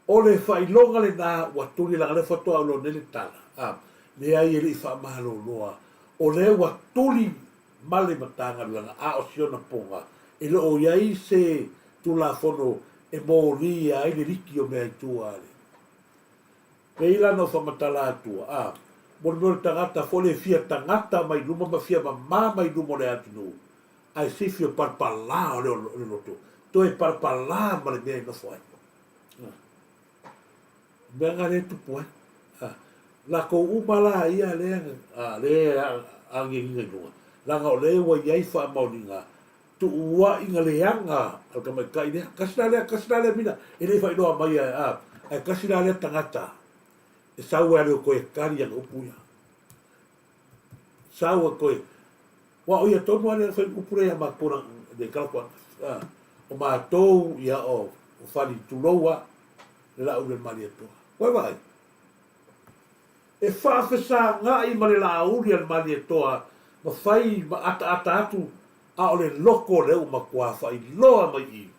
Speaker 1: O le faailoga lena ua tuli leaga lea faatoa ou iloa nei le tala, a, leai e le i faamaloloa, o lea ua tuli ma le Matagaluega, a o si ona poga, e le o i ai se Tulafono e molia ai le liki o mea i tua a le. Pei la na ou faamatala atua, a, mo le mea o le tagata foi lea e fia tagata mai luma ma fia mama mai luma o le atunuu, ae sifi o palapala o le loto, toe palapala ma le mea e nofo ai. Mea na lea e tupu ai. Latou uma la ia lea lea agiagiga i luga, leaga o lea ua i ai faamaoniga tuuaiga leaga a le tamaitai lea. Tasi la lea, tasi la lea mina e le i faailoa mai a, ae tasi la lea tagata e sau ai a toe tali ana upu ia. Sau e toe Aua o ia tonu lava lea na fai upu lea ia matou le tala atu ananafi. O matou ia o Fali tulou a le Laauli o le Malietoa. Ua e vaai? E faafesagai ma le Laauli a le Malietoa ma fai ma ataata atu a o le loko lea ua matua faailoa mai i i.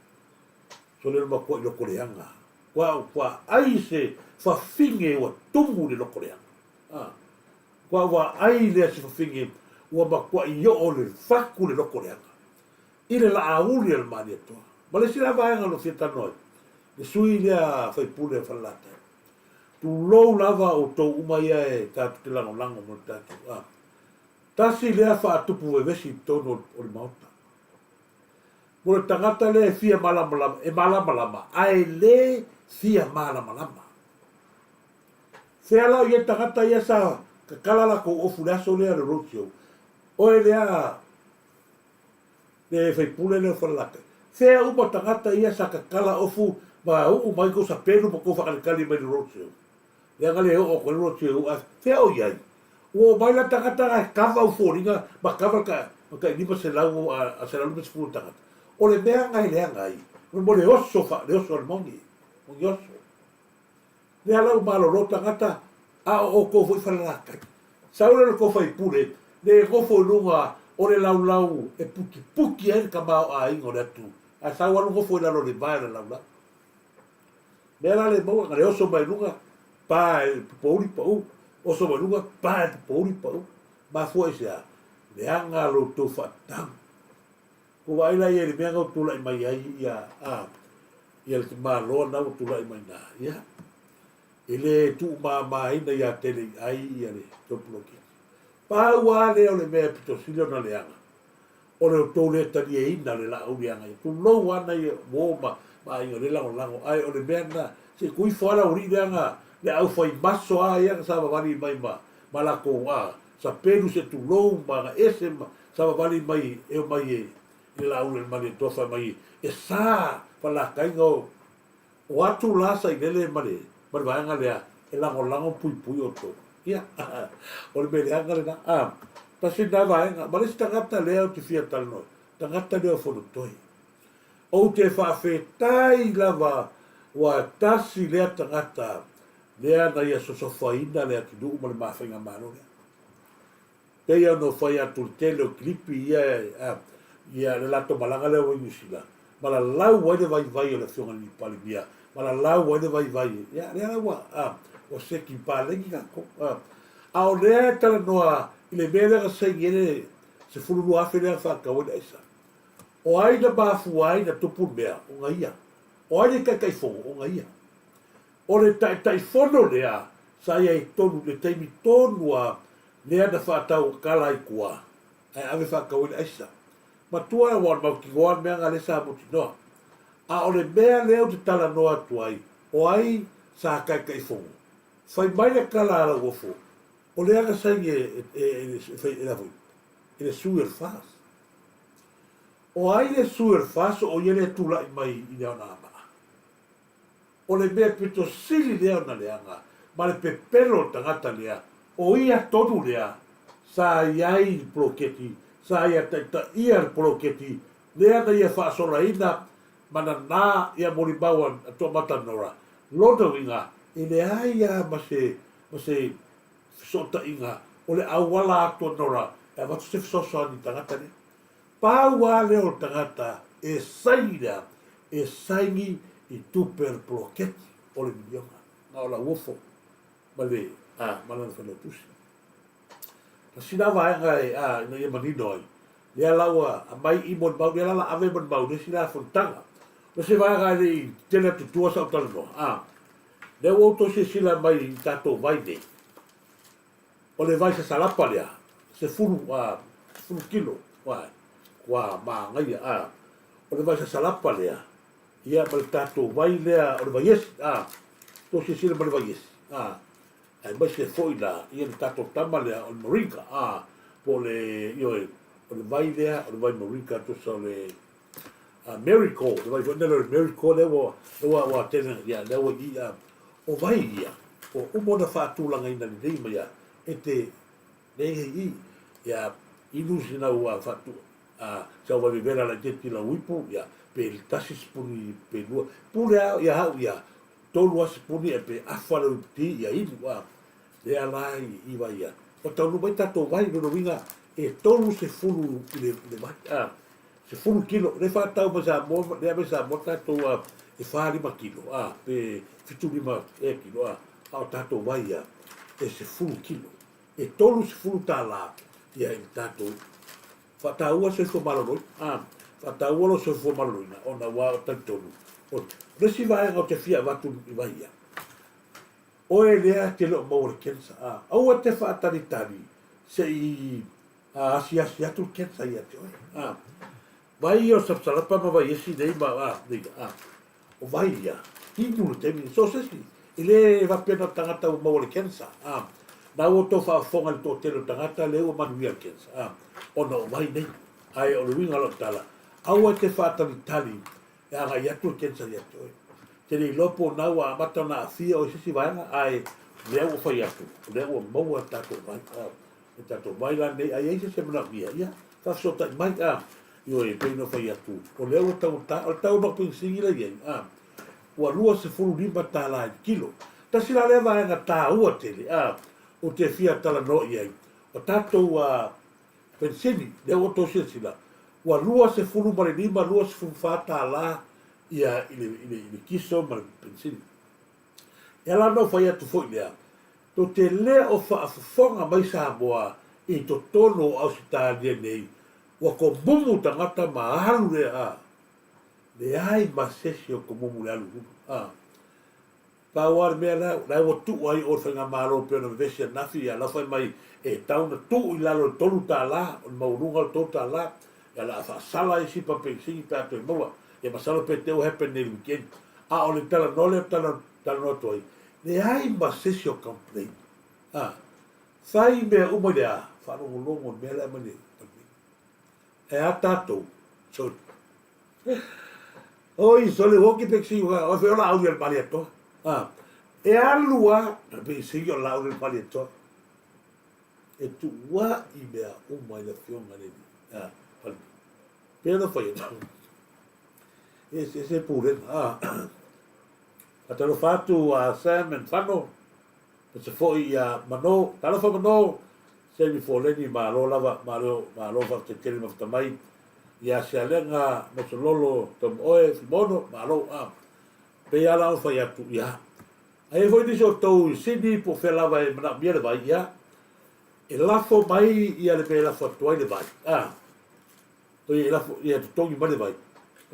Speaker 1: Sole le matua i loko leaga. Ua ua ai se fafine ua tumu i le loko leaga. Kua vaai lea si fafine ua matuai oo le fatu le loto leaga i le laauli a le Malietoa. Ma le isi la vaega o lo o fia talanoa ai, le sui lea faipule o Falelatai. Tulou lava outou uma ia e tatou te lagolago mo le tatou a. Tasi lea faatupu vevesi i totonu o le Maota. Mo le tagata lea e fia malamalama, e malamalama ae le fia malamalama. Fea la o i ai tagata ia sa tatala latou ofu i le aso lea o le road show? Oe lea le faipule lea o Falelatai. Fea uma tagata ia sa tatala ofu ma uu mai tou sapelu ma tou faatalitali mai i le road show? Leaga le oo atu ai le road show ae fea o i ai? Ua omai la tagata la e kava au foliga ma kava le ma tai 500 a 150 o tagata. O le mea na e leaga ai, mo le oso le oso a le moni, moni oso. Lea la ua malolo tagata, a o outou foi Falelatai. Sau lea o le tou faipule, le nofo i luga o le laulau e putiputi ai le tamaoaiga o le atunuu, ae sau alu nofo i lalo o le vae o le laulau. Mea la le maua, na le oso mai luga, pa e popouli pau, oso mai luga, pa e popouli pau. Mafua i se a? Leaga lo outou faatatau. Ua vaai la ia i le mea na ua tulai mai ai ia, a, ia le Malo na ua tulai mai na, ia, e le tuumamaina ia te le ai ia le tou poloketi. Pau lava lea o le mea e pito sili ona leaga, o le outou le talieina o le laau leaga ia. Tulou lava nai uo ma aiga o lea e lagolago, ae o le mea lena, se i tuu ifo lava le aualii lea na, le aufaimaso lava ia na savavali mai ma, ma latou, a, sapelu se tulou ma agaese ma savavali mai e omai e, i le laau le Malietoa fai mai e sa falakaiga o, o atu la sailele ma le, ma le vaega lea e lagolago ma puipui outou. Ia, o le mea leaga lena. A, tasi lena vaega. Ma le isi tagata lea ou te fia talanoa, tagata lea o Fonotoe. Ou te faafetai lava ua tasi lea tagata lea na ia sosofaina le atunuu ma le mafaigamalo lea. Pei ona ou fai atu i le tele o kilipi ia, ia le latou malaga lea ua i Niu Sila, ma lalau ai le vaivai o le Afioga i le Palemia, ma lalau ai le vaivai, ia lea la ua, ua seki paleni tatou. A o lea e talanoa i le mea lea na saini ai le $12,000 lea na faatau ai le aisa. O ai na mafua ai na tupu le mea? O na ia. O ai le Taitaifono? O na ia. O le Taitaifono lea sa i ai tonu i le taimi tonu lava lea na faatau kala ai tua ae ave faatau ai le aisa. Matua aua o le mautinoa le mea lena lea sa mautinoa. A o le mea lea ou te talanoa atu ai, o ai sa Taitaifono? Fai mai le tala a Lauofo, o lea na saini e, e, e, e, e le sui o le FAS. O ai le sui o le FAS o ia lea e tulai mai i le Anoamaa? O le mea pito sili lea ona leaga ma le pepelo o le tagata lea, o ia tonu lea sa i ai i le poloketi, sa ia taitaia le poloketi lea na ia faasolaina ma nanā ia molimau a Toamata Nora. Lona uiga, e leai lava ma se, ma se fesootaiga o le auala atu a Nora e avatu se fesoasoani i le tagata lea. Pau lava lea o le tagata e saini lea, e saini i tupe o le poloketi o le miliona, na o Lauofo ma le, a, ma lana failautusi. Tasi la vaega e, a, ina ia manino ai, lea la ua aumai i molimau, lea la la ave molimau i le isi la fonotaga. O se vaega e le i tele atu i tua sau talanoa, a, lea ua outou silasila mai i tatou vai nei, O le vai sasalapa lea, 10 kilo, ua manaia, a. O le vai sasalapa lea, ia ma le tatou vai lea o le vaiesi, a. Tou silasila ma le vaiesi, a. Aemaise foi la, ia le tatou tama lea o le moringa, a. Po o le, ioe, o le vai lea, o le vai moringa, tusa o le Marigold, le vai foi lea o le Marigold lea ua, ua, ua tele, ia, lea ua i, a. O vai ia, ua uma ona faatulagaina lelei mai a e te nei ia inu sina ua faatu a sau vai vevela laitiiti lau ipu ia pe tasi sipuni pe lua pule a ia hau ia tolu a sipuni e pe afa le ipu ti ia inu a lea la i vai ia o taunuu mai tatou vai lona uiga e 30 i le vai a 10 kilo, lea e faatau mai Samoa, lea mai Samoa tatou a e 4 5 kilo, a pe 7 5 ea kilo, a a o tatou vai a e 10 kilo. E 30 tālā ia i le tatou faataua soifua maloloina, a faataua lo soifua maloloina ona ua o talitonu. O le isi vaega ou te fia avatu i vai ia, oe lea e te le o maua le cancer, a aua te faatalitali se i A asiasi atu le cancer ia te oe. A. Vai ia o Sapsalapa ma Vaiesi nei ma, a, nei, a. O vai ia, inu le taimi, so se isi, e le faapea na o tagata ua maua le cancer, a. Na ua outou faafofoga i le toatele o tagata lea ua manuia le cancer, a, ona o vai nei. Ae o le uiga o lau tala, aua e te faatalitali e agai atu le cancer ia te oe. Te le iloa po o na ua amata ona aafia oe i se isi vaega, ae o lea ua fai atu, o lea ua maua tatou vai, a. E tatou vai la nei, a i ai se isi e manaomia, ia, faafesootai mai, a. Ioe, e pei ona fai atu, o lea ua taugata, o le tau o penisini la i ai, a, ua $25 i le kilo. Tasi la lea vaega taua tele, a, ou te fia talanoa i ai. O tatou penisini, lea ua outou silasila, ua 25, $24 ia i le kiso ma le penisini. E ala ona ou fai atu foi lea, tou te le o faafofoga mai Samoa i totonu o Ausetalia nei, ua komumu tagata ma alu lea, a, leai ma sesi o komumu i le alu i luma, a. Pau lava le mea la, la ua tuu ai o le faigamalo pei ona vevesi ananafi, ia la fai mai e tatau ona tuu i lalo i le $3, o le maualuga o le $3, ia la a faasala isi pa penisini pe a toe maua. Ia masalo pe te ua happen nei i le weekend. A o le talanoa lea ou te talanoa atu ai, leai ma se isi o complain. A, fai mea uma i le a, faalogologo i le mea la e aumai le Palemene. Ae a tatou? Sorry. Oi, sole ua oki pe si ua, oi foi o la auli o le Malietoa. A, e alu a, pe si o la auli o le Malietoa. E tuua'i mea uma i le Afioga i le Alii. A, pei ona fai atu, e eseese pulega. A, faatalofa atu a Sam and Fano, aemaise foi ia Mano. Talofa Mano, Sammy Foleni, malo lava, malo, malo faafetai tele mafuta mai. Ia Sialega, Mosololo, Tomoe, Fimono, malo. A, pei lava la ona fai atu, ia, A i ai foi nisi o outou i Sydney po o fea lava e manaomia le vai, ia, e lafo mai ia le mea e lafo atu ai le vai, a, oi, e lafo, ia totogi mai le vai,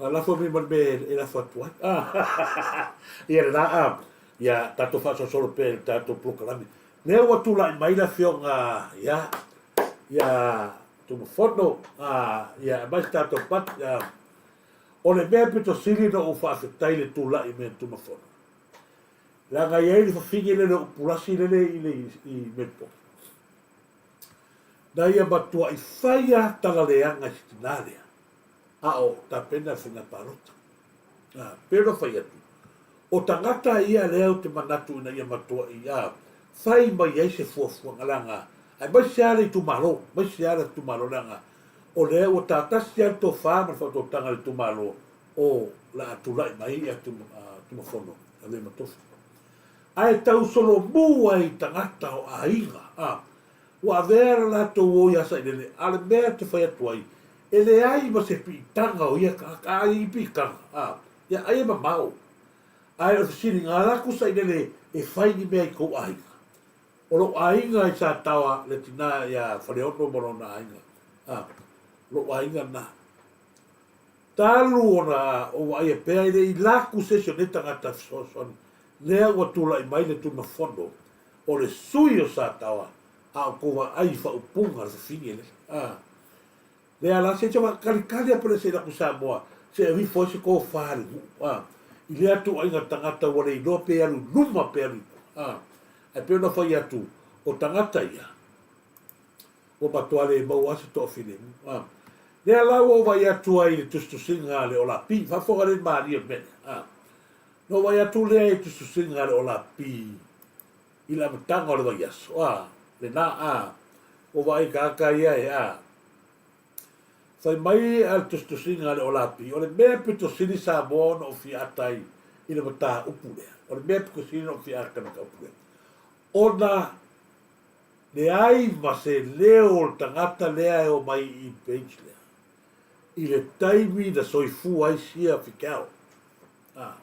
Speaker 1: a lafo mai ma le mea e lafo atu ai, a, ia lena, a, ia tatou faasolosolo pea i le tatou polokalame. Lea ua tulai mai le afioga, ia, ia Tumafono, a, ia, aumai se tatou pati, a, o le mea pito sili ona ou faafetai i le tulai mai o Tumafono, Leaga e i ai le fafine lele o Upulasi lele i le i Melbourne. Na ia matuai fai lava tala leaga i se tina lea, a o tapena le faiga palota. A, pei ona fai atu, o tagata ia lea ou te manatu ina ia matuai a, fai mai ai se fuafuaga leaga aemaise lava le itumalo, aemaise lava le itumalo leaga o lea ua ta tasi lava le tofa ma le faautautaga i le itumalo o le a tulai mai ia Tumafono e avea ma tofi. Ae tau solomu ai i tagata o aiga, a, ua avea le latou o ia Sailele, a o le mea e te fai atu ai, e leai ma se piitaga o ia tagata, a i ai piitaga, a, ia ai e mamao. Ae o le fesiliga, alu atu Sailele e fai ni mea i tou aiga. O lou aiga i Sataoa, le tina ia Faleono ma lona aiga, a, lou aiga lena. Talu ona ou vaaia pea e le i laku se isi o nei tagata fesoasoani lea ua tulai mai le Tulafono o le sui o Sataoa a o kou vaai i faaupuga le fafine lea. A lea la se i talitali a pele se i laku Samoa se i avifo ai se tofa a le nuu a i lea tuuaiga tagata ua le iloa pe alu i luma pe alu i tua a ae pei ona fai atu o tagata ia Ua matua le maua lava se toafilemu. A. Lea la ua ou vaai atu ai i le tusitusiga a le Olapi. Faafofoga lelei malie o le mea lea. A. Na ou vaai atu lea i le tusitusiga a le Olapi i le amataga o le vaiaso. A. Lena. A. Ua vaai i tagata ia e a. Fai mai a le tusitusiga a le Olapi, o le mea pito sili Samoa ona ou fia ata ai i le mataupu lea. O le mea pito sili ona ou fia ata i le mataupu lea. Ona Leai ma se leo o le tagata lea e omai i page lea i le taimi na soifua ai sia Figel. A.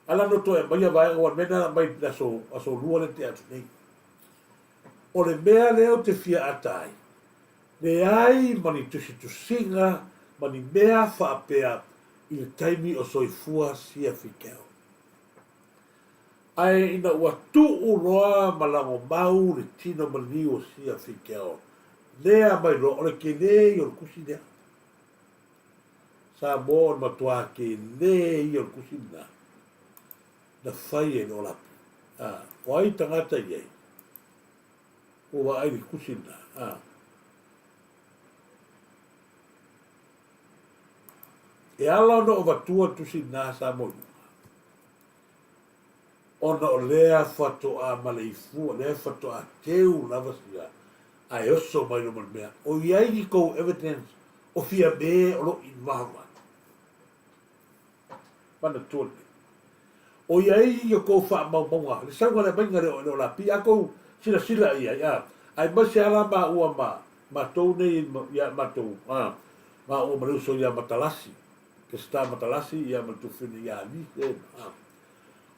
Speaker 1: Ala no toe aumaia vaega ua mea na aumai i le aso, aso lua lea na tea atu nei. O le mea lea ou te fia ata ai, leai ma ni tusitusiga ma ni mea faapea i le taimi o soifua sia Figel. Ae ina ua tuu loa ma lagomau le tino maliu o sia Figel, lea mai loa, o le tele ia o le tusi lea. Samoa o le matuā tele ia o le tusi lena na fai e le Olapi. A, o ai tagata i ai? Ua vaai i le tusi lena. A. E ala ona ou avatua le tusi lena Samoa i luga. Ona o lea faatoa maleifua, lea faatoa teu lava sia, ae oso mai luma le mea, o i ai ni tou evidence o Fiame o lo o involve ai? Manatua lelei. O i ai ni tou faamaumauga, le sauga le aumaiga lea o le Olapi, a tou silasila i ai, a? Aemaise lava la maua ma matou nei ia matou, a, maua ma le uso ia Matalasi, Peseta Matalasi ia ma le tufine ia Alise, a.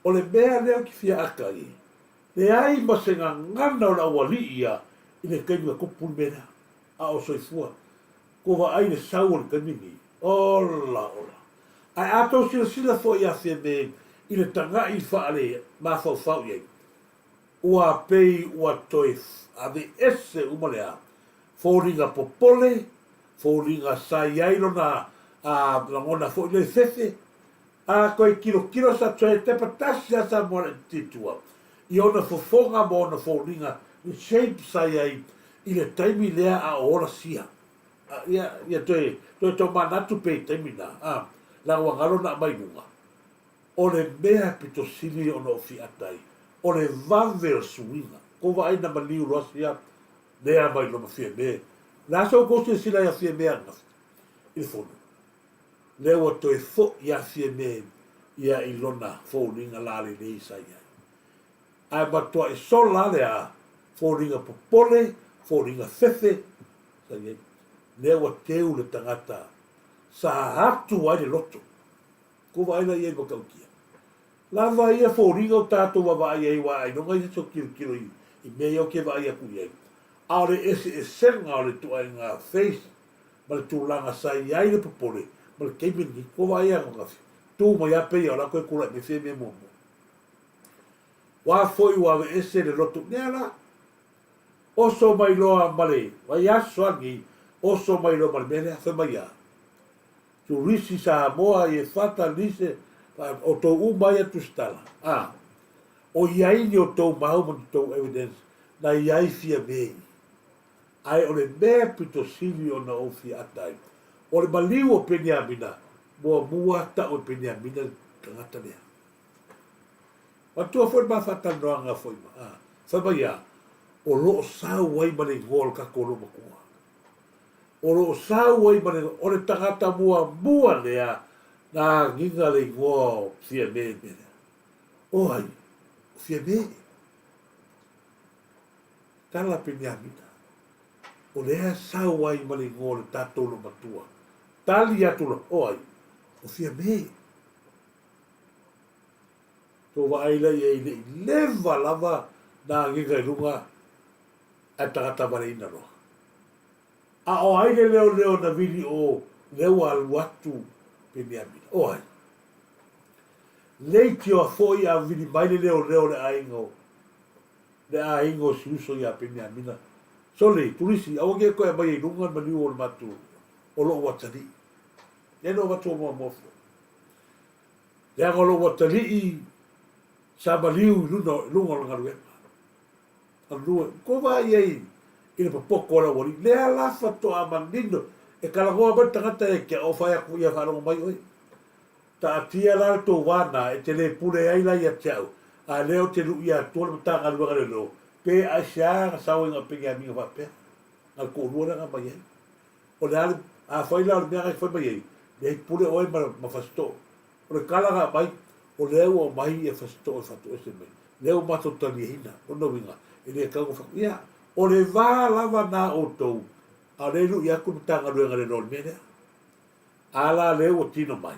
Speaker 1: O le mea lea ou te fia ata ai, leai ma se gagana o le aualii ia i le taimi na tupu le mea lea, a o soifua. Ua vaai i le sau o le taimi lenei. Ola, ola. Ae a tou silasila foi ia Fiame i le tagai faale mafaufau i ai, ua pei ua toe aveese uma le a, foliga popole, foliga sa i ai lona a lagona foi lea i fefe, a toe tilotilo sa toe tepa tasi lava Samoa laitiiti i tua i ona fofoga ma ona foliga, le shape sa i ai i le taimi lea a o ola sia. Ia, ia toe, toe tomanatu pea i taimi na, a, leaga ua galo ona aumai i luga. O le mea pito sili ona ou fiata ai, o le vave o le suiga. Kou vaai na maliu loa sia lea mai loma Fiame. O le a sa outou silasila ia Fiame ananafi i le fono? Lea ua toe foi ia Fiame ia i lona foliga lalelei sa i ai. Ae matuai sola a le a, foliga popole, foliga fefe sa i ai. Lea ua teu le tagata sa atu ai le loto. Kou vaai la i ai i le matautia. Lava ia foliga o tatou vaavaai ai aua ailoga ia se tilotilo i mea ia ou te vaai atu i ai. A o le eseesega o le ituaiga face ma le tulaga sa i ai le popole ma le taimi lenei. Kou vaai ananafi, tu mai lava pei o la toe tulai mai Fiamē muamua. Ua foi ua aveese le loto mea la. Oso mai loa ma le vaiaso a lenei, oso mai loa ma le mea lea, fai mai a. Turisi Samoa i Efata Lise outou uma ia tusitala a o iai ni outou mau ma ni tou evidence na iai Fiamē ae o le mea pito sili ona ou fia ata ai o le maliu o Peniamina muamua tau e Peniamina le tagata lea matua foi le ma faatalanoaga foi ma a fai mai a o loo sau ai ma le igoa o le tatou loomatua. O lo o sau ai ma le, o le tagata muamua lea na agiga le igoa o Fiamē i le mea lea. O ai? O Fiamē. Tala Peniamina. O lea sau ai ma le igoa o le tatou loomatua. Tali atu la, o ai? O Fiamē. Tou vaai la i ai le i leva lava na agiga i luga ae tagata valeina loa. A o ai le leoleo na vili o lea ua alu atu Peniamina? O ai? Leitioa foi a vili mai le leoleo o le aiga o le aiga o si uso ia Peniamina. Sole, turisi, aua ke koe aumaia i luga le maliu o le matou, o lou atalii. Lea na ou avatu muamua foi. Leaga o lou atalii sa maliu i luna, i luga o le galuega. Galue. Kou vaai i ai i le popoto o le aualii. Lea la faatoa manino e talanoa mai le tagata ia te au, fai atu ia faalogo mai oe. Taatia la le tou va na e te le pule ai la ia te au, a lea ou te luʻia atua le Matagaluega Leoleo, pe aisea na sau ai na o Peniamina faapea, na le toalua lea na aumai ai. O le a le, afai la o le mea na e fai mai ai, leai pule oe ma, ma Fasitoo. O le tala na aumai, o lea ua aumai ia Fasitoo e faatoese mai, lea ua matou taliaina, lona uiga, e le tatau ona fai, ia, o le va lava na outou, a o lea e lui atu le Matagaluega i le loa o le mea lea. A la lea ua tino mai,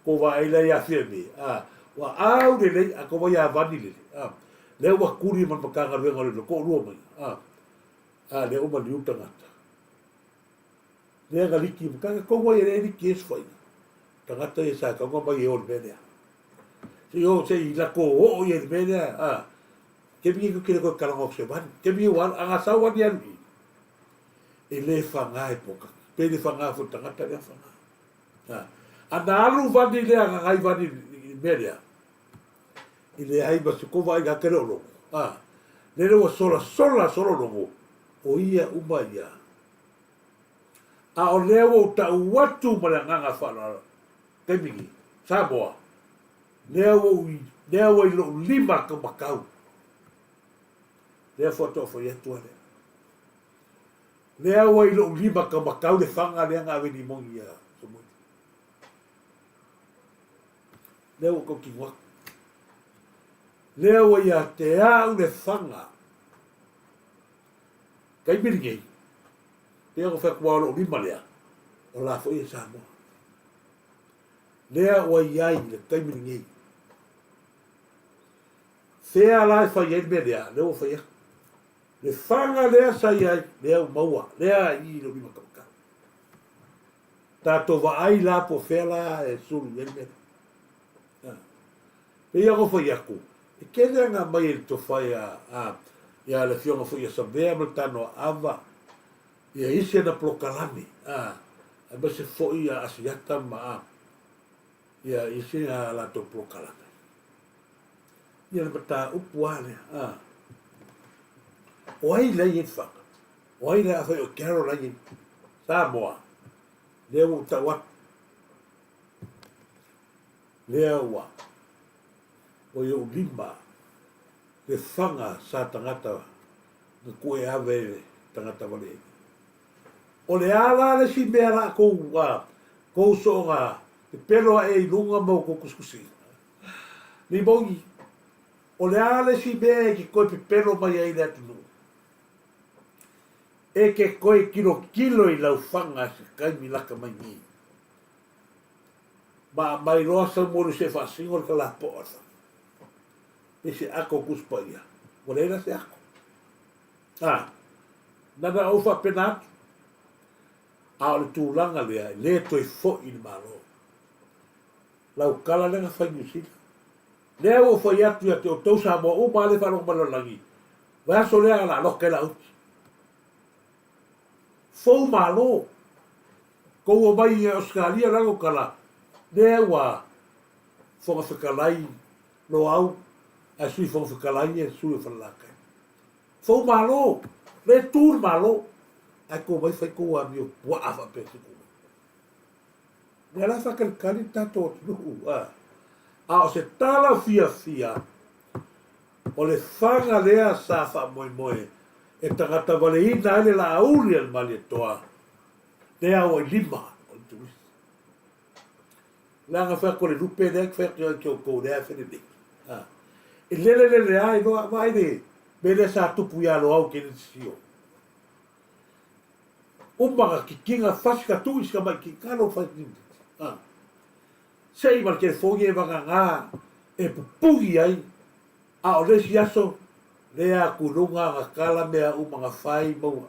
Speaker 1: kou vaai la ia Fiamē, a, ua au lelei, a kou vai ia Vani lele, a, lea ua tuli ma le Matagaluega o le toalua mai, a, a lea ua maliu le tagata. Lea na liki ma tanga kou ai e le liki e sufaiga. Tagata ia sa tau mai e o le mea lea. Se i o se i lako oo ia le mea lea, a. Ke mi ku kile ko kalanga se wan. Ke mi wan anga sa wan ia lui. E le whanga e poka. Pe le whanga fo tagata lea whanga. A. A na alu vani lea nga ngai vani i mea lea. I le ai ma se kova i kele o logo. A. Lele ua sola sola solo logo. O ia uma ia. A o lea ua ou tau atu ma le agaga faaaloalo, taimi nei, Samoa, lea ua ou, lea ua i lou lima ka makau. Lea faatoa fai atu a lea. Lea ua i lou lima ka makau le faga lea na ave limoni ia Samueli. Lea ua tautino atu. Lea ua ia te au le faga. Taimi lenei, pei ona fai atu aua o lou lima lea, o la foi e Samoa. Lea ua i ai i le taimi lenei. Fea la e fai ai le mea lea? Lea ua fai atu. Le faga lea sa i ai, lea ua maua, lea i i lou lima taumatau. Tatou vaai la po o fea la e sulu i ai le mea lea. Pei ona ou fai atu, e tele aga aumai e le tofa ia le afioga foi ia Savea ma le Tanoaava, ia isi ana polokalame, aemaise foi ia Asiata ma ia isi a latou polokalame. Ia le mataupu lava lea, a. O ai la e i ai le faga? O ai la, afai o Carol la e i ai Samoa, lea ua ou tau atu, lea ua ua i ou lima le faga sa tagata na tuu e ave i le tagata vale ai. O le a la le isi mea la kou a kou sooga pepelo ae i luga ma kou kusikusi? Limoni, o le a le isi mea e te toe pepelo mai ai i le atunuu? E te toe tilotilo i lau faga se taimi lata mai nei. Ma aumai loa sau moli se faasino le talapoa o le faga. Pei se ato o Tusi Paia, ua leai la se ato. A, na na ou faapena atu, a o le tulaga lea, e le toe foi i le Malo. Lau tala lea na fai i Niu Sila. Lea ua ou fai atu ia te outou Samoa uma lea e faalogo mai lalolagi, vaiaso lea o le a lote ai Lauti. Fou Malo. Tou omai i Ausetalia o le a lau tala, lea ua Fofoga Fetalai Loau ae Sui Fofoga Fetalai e sui o Falelatai. Fou Malo, lea e tu le Malo, ae tou omai fai tou amio puaa faapea se tou. Lea la faatalitali le tatou atunuu, a. A o se tala fiafia, o le faga lea sa faamoemoe e tagata valeina ai le laauli a le Malietoa, lea ua i lima o le turisi. Leaga fai atu o le lupe lea fai atu ia te outou lea e felelei. A. E lele lele lava iloa, vaai le mea lea sa tupu ia Loau Keneti Sio. Uma na kikina fasi ka tui si tamaiti talo fai a. Se i ma le telefoni e vagana e pupuni ai a o le isi aso lea atu i luga na tala mea uma na fai maua.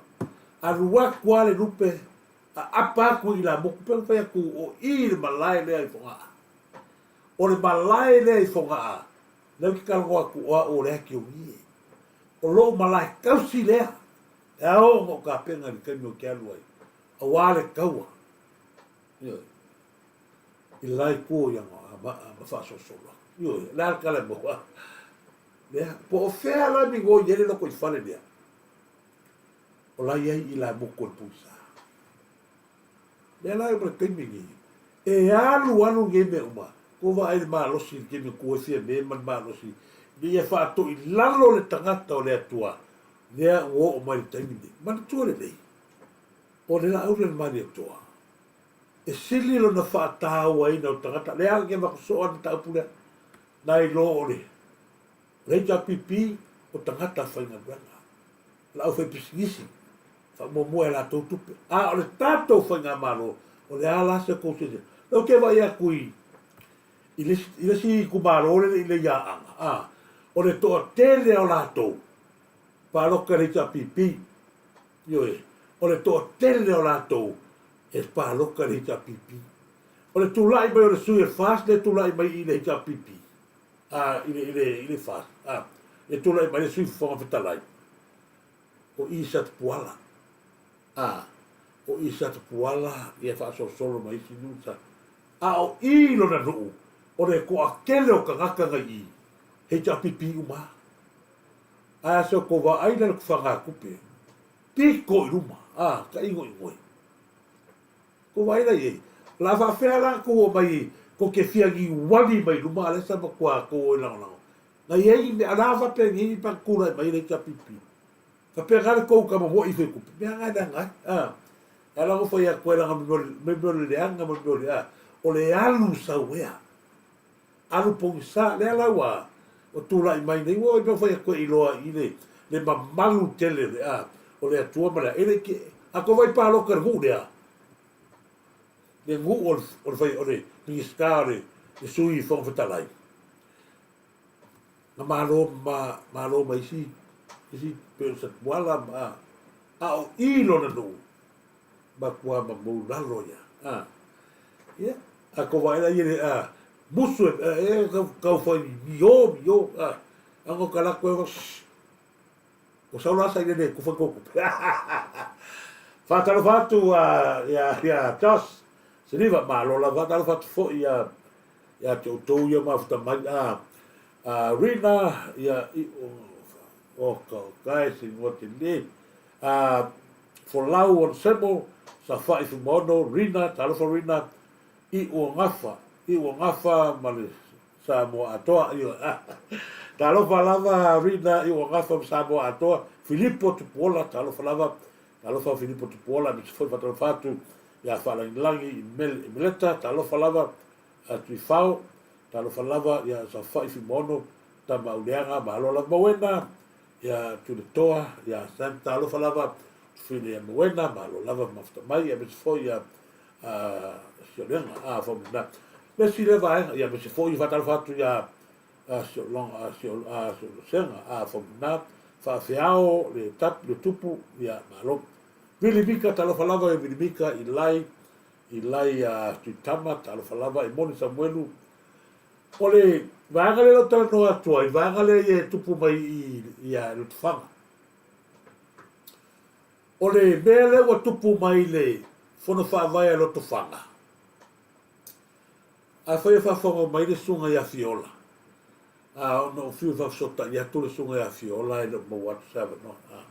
Speaker 1: Alu atu a le lupe aapa atu i Ilamutu pe na fai atu o i le malae lea i Fogaa. O le malae lea i Fogaa lea ou te talanoa atu o au o le Atiogie. O lou malae tausi lea. E ao ona ou tapena i le taimi ou te alu ai, aua le taua, ioe, i le la itu o Iagoa ma faasolosolo atu. Ioe, o le a le tala e maua? Lea, po o fea la migoi i ai le lotoifale lea, o la i ai ilamutu o le pulisa. Lea la e oo mai le taimi lenei, e alu alu nei mea uma, tou vaai i le malosi i le taimi e tu ai Fiame ma le malosi ina ia faatoilalo le tagata o le Atua, lea ua oo mai i le taimi lenei. Manatua lelei, o le laau lea o le Malietoa, e sili lona faatauaina o tagata, lea lava ke avatu soo lava le mataupu lea, nai lo o le HRPP o tagata faigaluega. O le aufaipisinisi, faamuamua e latou tupe. A o le tatou faigamalo, o le a la se tou silasila? Lea ou te vaai atu i, i le isi, i le isi itumalo lea e le i lei Aana, a, o le toatele o latou, palota i le HRPP, ioe, o le toatele o latou e palota i le HRPP. O le tulai mai o le sui o le FAST lea e tulai mai i le HRPP, a, i le, i le, i le FAST, a, e tulai mai le Sui Fofoga Fetalai, o i Satapuala, a, o i Satapuala ia faasolosolo ma isi nuu sa, a o i lona nuu, o le toatele o tagata na i i, HRPP uma lava. Ae a se o tou vaai la i le tufagatupe, pito i luma, a, tainoinoi. Kou vaai la i ai, o le a faafefea la tou omai tou te fia niuali mai luma a o lea sa matua tou o e lagolago. Na i ai ni mea, o le a faapea nei pe a tulai mai le HRPP? Faapena le tou tama moi fai tupe, mea na e leaga ai, a. E ala ona fai atu ai leaga o le mea o le leaga ma le mea o le a, o le alu sau ea. Alu pogisa, lea la ua tulai mai nei, ua oi mea fai atu e iloa i le mamalu tele o le a. o le Atua ma le a, e le i ke, a tou vaai palota i le nuu lea, le nuu o le, o le fai, o le Minisita o le, le Sui Fofoga Fetalai, na malo ma, malo ma isi, isi pei o Satuala ma, a o i lona nuu, matua mamoulalo ia. A, ia, a tou vaai la i le, a, musu e, e, e tau fai mio, mio, a, a no ka lako e, shh, Ua sau la sailele e tufa tou tupe. Faatalofa atu ia ia Josh Siliva, malo lava. Faatalofa atu foi ia ia te outou ia mafuta mai a a Rina ia i o ka o ka se ngoa te le a Folau on Semo Safa'i Fumaono Rina talofa Rina i ua gafa i ua gafa ma le Samoa atoa ioe. Talofa lava Rina i ua gafa ma Samoa atoa, Filipo Tupuola, talofa lava, talofa Filipo Tupuola, aemaise foi faatalofa atu ia Faalagilagi i Meleta, talofa lava Tuifao, talofa lava ia Safa'i Fuimaono, Tama Auleaga, malo lava Mauena, ia Tuletoa, ia Sam, talofa lava Tufine ia Mauena, malo lava mafuta mai, aemaise foi ia Siolega, a faapena. Le isi lea vaega, ia aemaise foi faatalofa atu ia Siolonga, Siolosega, a faapena, faafeao le tap, le tupu, ia malo. Vili Mika, talofa lava i Vili Mika, i lai, i lai a Tuitama, talofa lava i Moni Samuelu. O le vaega lea o talanoa atu ai, vaega lea ia e tupu mai i, ia Lotofaga. O le mea lea ua tupu mai i le Fono Faavae a Lotofaga, afai e faafofoga mai le Susuga ia Fiola, a ona ou fiu e faafesootai atu le Susuga ia Fiola e le o maua atu se avanoa, a,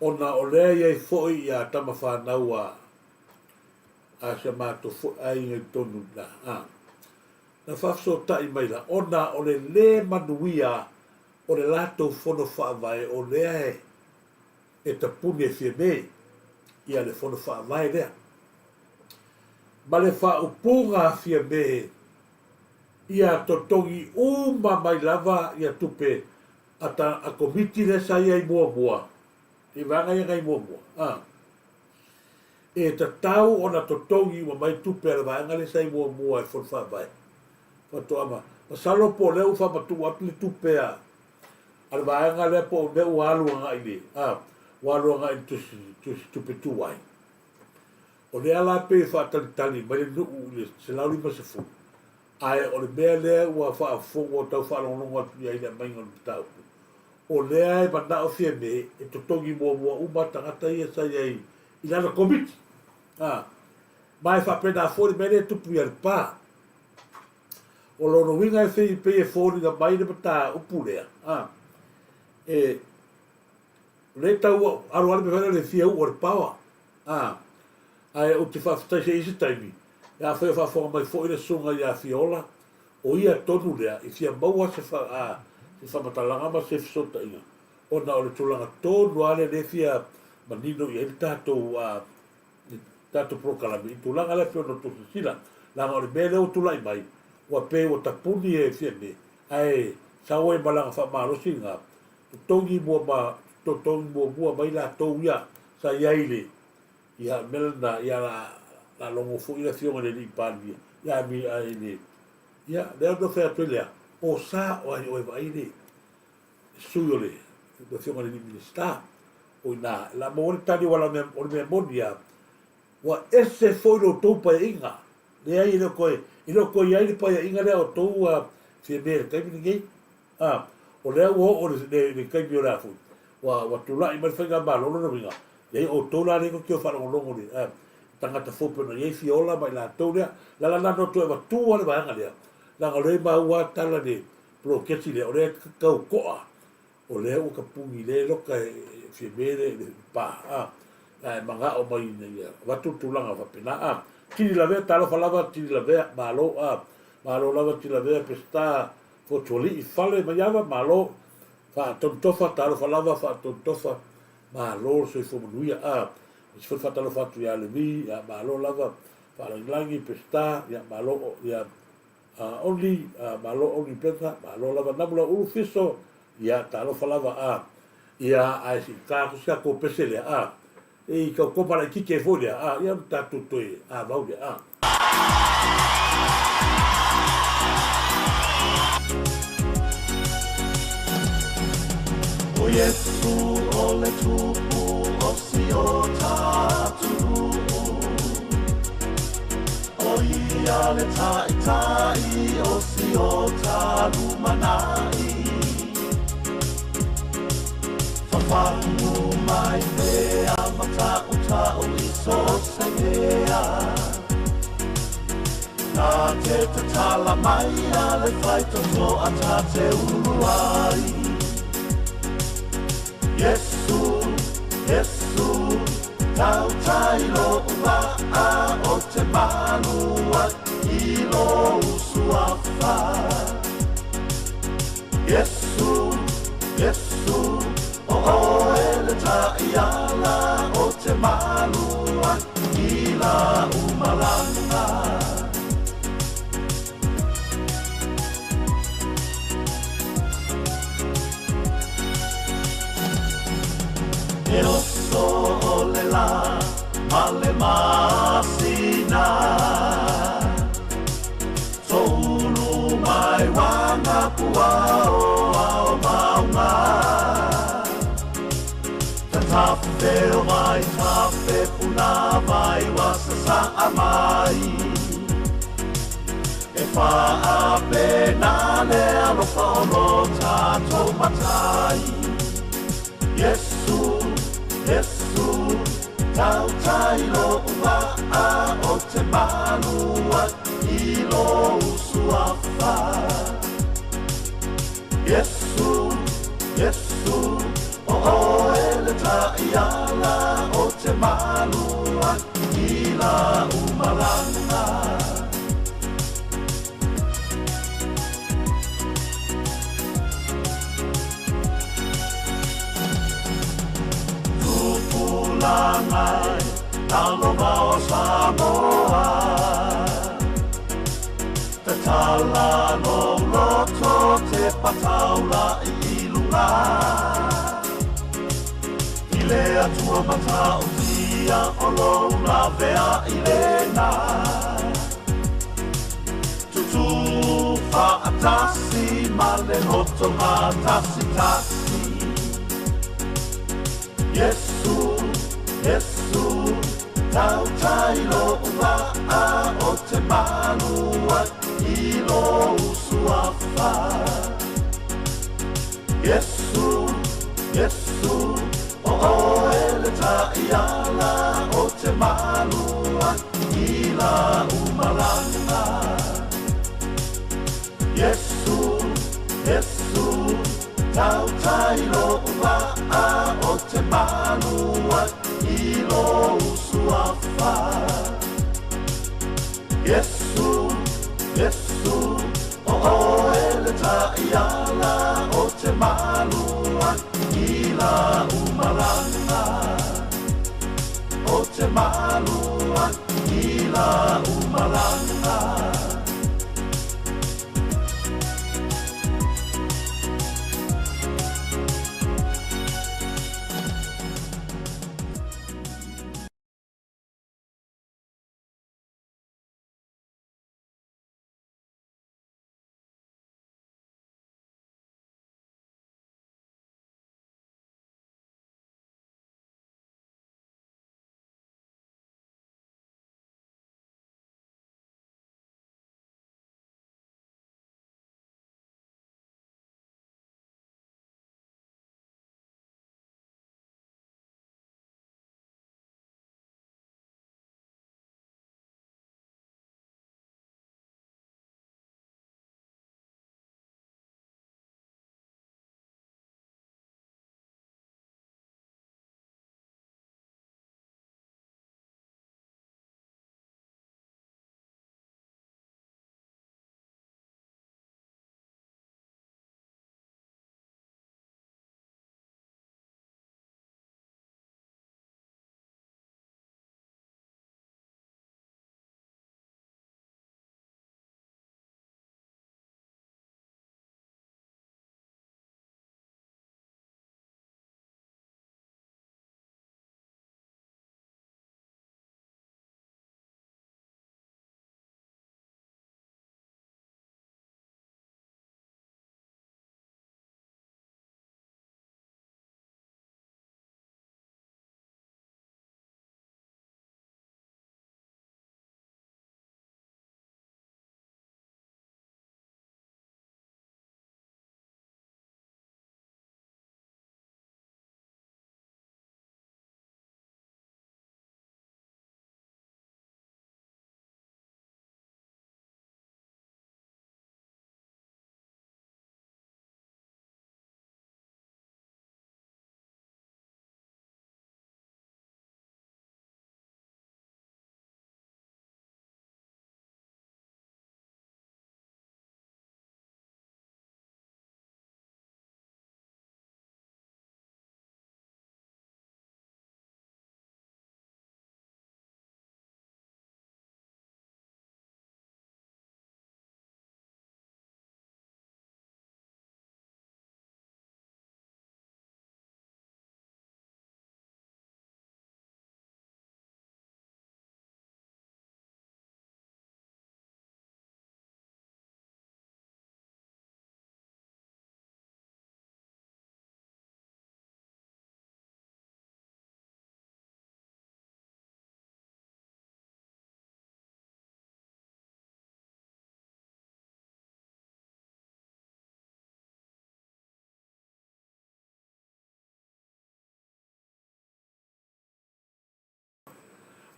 Speaker 1: ona o lea e i ai foi ia tama fanau a, a si a matou foi aiga i totonu i ina, a, na faafesootai mai la, ona o le lē manuia o le latou Fono Faavae o lea e e tapuni e Fiame ia le fono faavae lea. Ma le faaupuga a Fiame, ia totogi uma mai lava ia tupe a ta a komiti lea sa i ai muamua, i vaega ia na i muamua, a. E tatau ona totogi uma mai tupe a le vaega lea sa i muamua e fono faavae. Faatoa ma, masalo po o lea ua faamatuu atu le tupe a a le vaega lea po o mea ua alu agai i le, a, ua alu agai i le tusi, tusi tupe tuai. O lea la pei e faatalitali mai le nuu i le 150, ae o le mea lea ua faafofoga, ua tau faalogologo atu i ai i le aumaiga o le mataupu, o lea e manao Fiame e totogi muamua uma tagata ia sa i ai i lana komiti. A, ma e faapena foi le mea lea e tupu i Alepa. O lona uiga e fei pei e foliga mai le mataupu lea, a, e, o lea e tau alo alo mea le fia uu o le paoa, a, ae ou te faafetai se i se taimi, e afai o faafofoga mai foi le susuga ia Fiola, o ia tonu lea i fia maua se, fa, a, se faamatalaga ma se fesootaiga, ona o le tulaga tonu lava lea lea e fia manino i ai le tatou, a, le tatou polokalame i tulaga lea pei ona outou silasila, leaga o le mea lea ua tulai mai, ua pei ua tapuni e Fiame, ae sau ai ma lana faamalosi lena, totogi mua ma, totogi muamua mai latou ia sa i ai i le, ia, mea lena, ia la, la logo foi le afioga i le alii Palemia, ia, i le, ia, lea na fai atu ai lea, o sa o ai oe vaai le, sui o le afioga i le Minisita, o i ina, o le a maua le tali, aua o le mea moni lava, ua ese foi lo outou paeaiga. Leai, e le o toe, e le o toe i ai le paeaiga lea a outou Fiame i le taimi lenei. A, o lea ua oo le, le, le taimi o le a foi, ua, ua tulai mai le faigamalo, lona uiga, leai, o outou la lea tou te o faalogologo i le, a, tagata fou pei ona i ai Fiola ma i latou lea. O le ala lena na toe avatua le vaega lea, leaga o lea e maua lava tala i le, poloketi lea, o lea e tau to'a, o lea ua tapuni le loka e Fiame le pa, a, ae mana'o mai ina ia avatu le tulaga faapena, a. Tili Lavea, talofa lava Tili Lavea, malo, a, malo lava Tili Lavea, Peseta, Fotualii, Fale, Maiava, malo, Faatonutofa, talofa lava Faatonutofa, malo le soifua manuia, a. Aemaise foi le faatalofa atu ia Levi, ia, malo lava Faalagilagi, Peseta, ia, malo, ia, A Only, a malo Only Penta, malo lava Namu lau ulu fiso, ia talofa lava a. Ia, ae se i ta atu si tatou pese lea, a, e i tau kopa laitiiti ai foi lea, a, ia ona tatou toe avau lea, a.
Speaker 2: O Iesu o le Tupu o si o tatou O ia le Taitai o si o ta lumanai. Fafagu mai pea ma tautau i so o se mea. Na te tatala mai a le faitotoa ta te ulu ai. Iesu, Iesu, tautai lou vaa o te malu ai i lou suafa. Iesu, Iesu, o oe le taiala o te malu ai i lau malaga. E oso o le lā ma le masina, Toulu mai uaga pua o ao mauga. Tatafe o vaitafe puna vai ua sasaa mai. E faapena le alofa o lo tatou Matai. Iesu, Iesu, tautai lou vaa o te malu ai i lou suafa. Iesu, Iesu, o oe le taiala o te malu ai i lau malaga. Tupulaga e, talofa o Samoa. Tatala lou loto te pataula'i i luga. I le Atua matautia o lou laveai lena. Tutū faatasi ma le loto matasitasi. Iesu, Iesu, tautai lou vaa o te malu ai i lou suafa. Iesu, Iesu, o oe le taiala o te malu ai i lau malaga. Iesu, Iesu, tautai lou vaa o te malu ai i lou suafa. Iesu, Iesu, o oe le taiala o te malu ai i lau malaga. O te malu ai i lau malaga.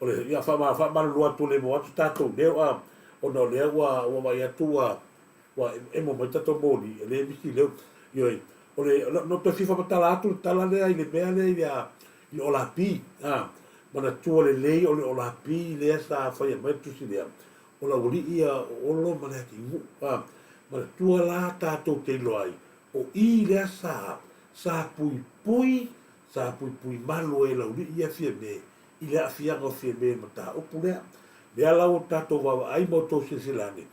Speaker 1: O le, ia, faamalulu atu le mo atu tatou leo, a, ona o lea ua, ua vaai atu ua, ua emo mai tatou moli, e le misi leo. Ioe, o le, na ou toe fia faamatala atu le tala lea i le mea lea i le, i le olapi, a, manatua lelei o le olapi lea sa faia mai le tusi lea, o le aualii ia o Olo ma Leatinu'u, a, manatua la tatou te iloa ai, o i lea sa, sa puipui, sa puipui malu ai e le aualii ia Fiame i le aafiaga o Fiame i le mataupu lea. Lea la ua tatou vaavaai ma outou silasila ane,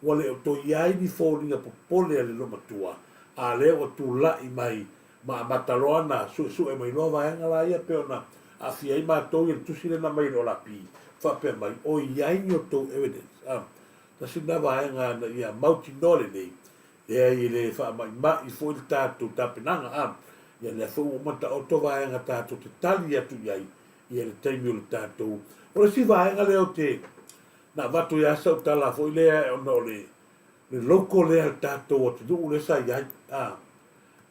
Speaker 1: ua le o toe i ai ni foliga popole a le loomatua, a lea ua tulai mai ma amata loa ona suesue mai loa vaega la ia pei ona aafia ai matou i le tusi lea na aumai e le Olapi, faapea mai, o i ai ni outou evidence, a, tasi lena vaega ina ia mautinoa lelei, leai e le faamaimai foi le tatou tapenaga, a, ia lea foi ua uma ona taoto vaega tatou te tali atu i ai i le taimi o le tatou. O le isi vaega lea ou te, na avatu ai lava sau tala foi lea ona o le le loko lea a le tatou atunuu lea sa i ai, a,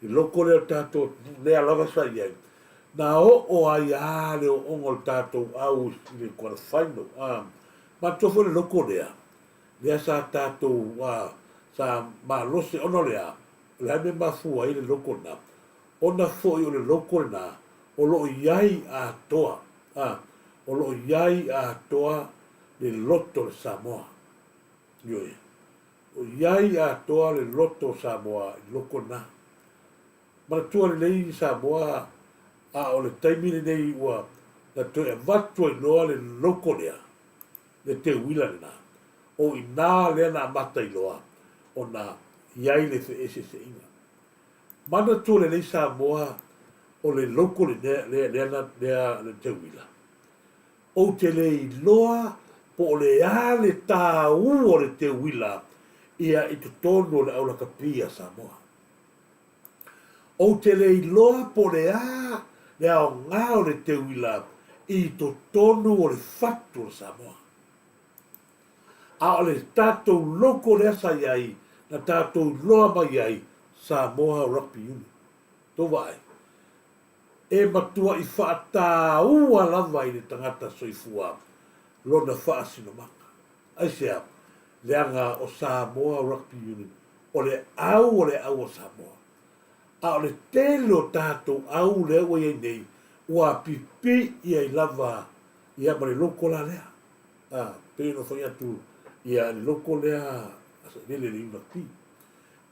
Speaker 1: le loko lea o le tatou atunuu lea lava sa i ai, na oo ai lava le ooga o le tatou au i le quarter final, a. Manatua foi le loko lea, lea sa tatou, a, sa malosi, ona o le a? O le a le mea e mafua ai le loko lena? Ona foi o le loko lena o lo o i ai atoa, a, o lo o i ai atoa le loto o le Samoa. Ioe. O i ai atoa le loto o Samoa i loko lena. Manatua lelei Samoa a o le taimi lenei ua na toe avatu ai loa le loko lea, le teuila lena, o i ina lea na amata ai loa ona i ai le feeseeseaiga. Manatua lelei Samoa o le loko lea, lea, lea, lea le teuila. Ou te le iloa po o le a le tāua o le teuila ia i totonu o le aulakapi a Samoa. Ou te le iloa po o le a le aoga o le teuila i totonu o le fatu o Samoa. A o le tatou loko lea sa i ai, na tatou iloa mai ai Samoa Rugby Union. Tou vaai. E matuai faataua lava i le tagata soifua lona faasinomaga. Aisea? Leaga o Samoa Rugby Union o le au o le au a Samoa. A o le tele o tatou au lea ua i ai nei, ua pipii ai lava ia ma le loko la lea. A, pei ona fai atu ia le loko lea a Sailele le Rugby.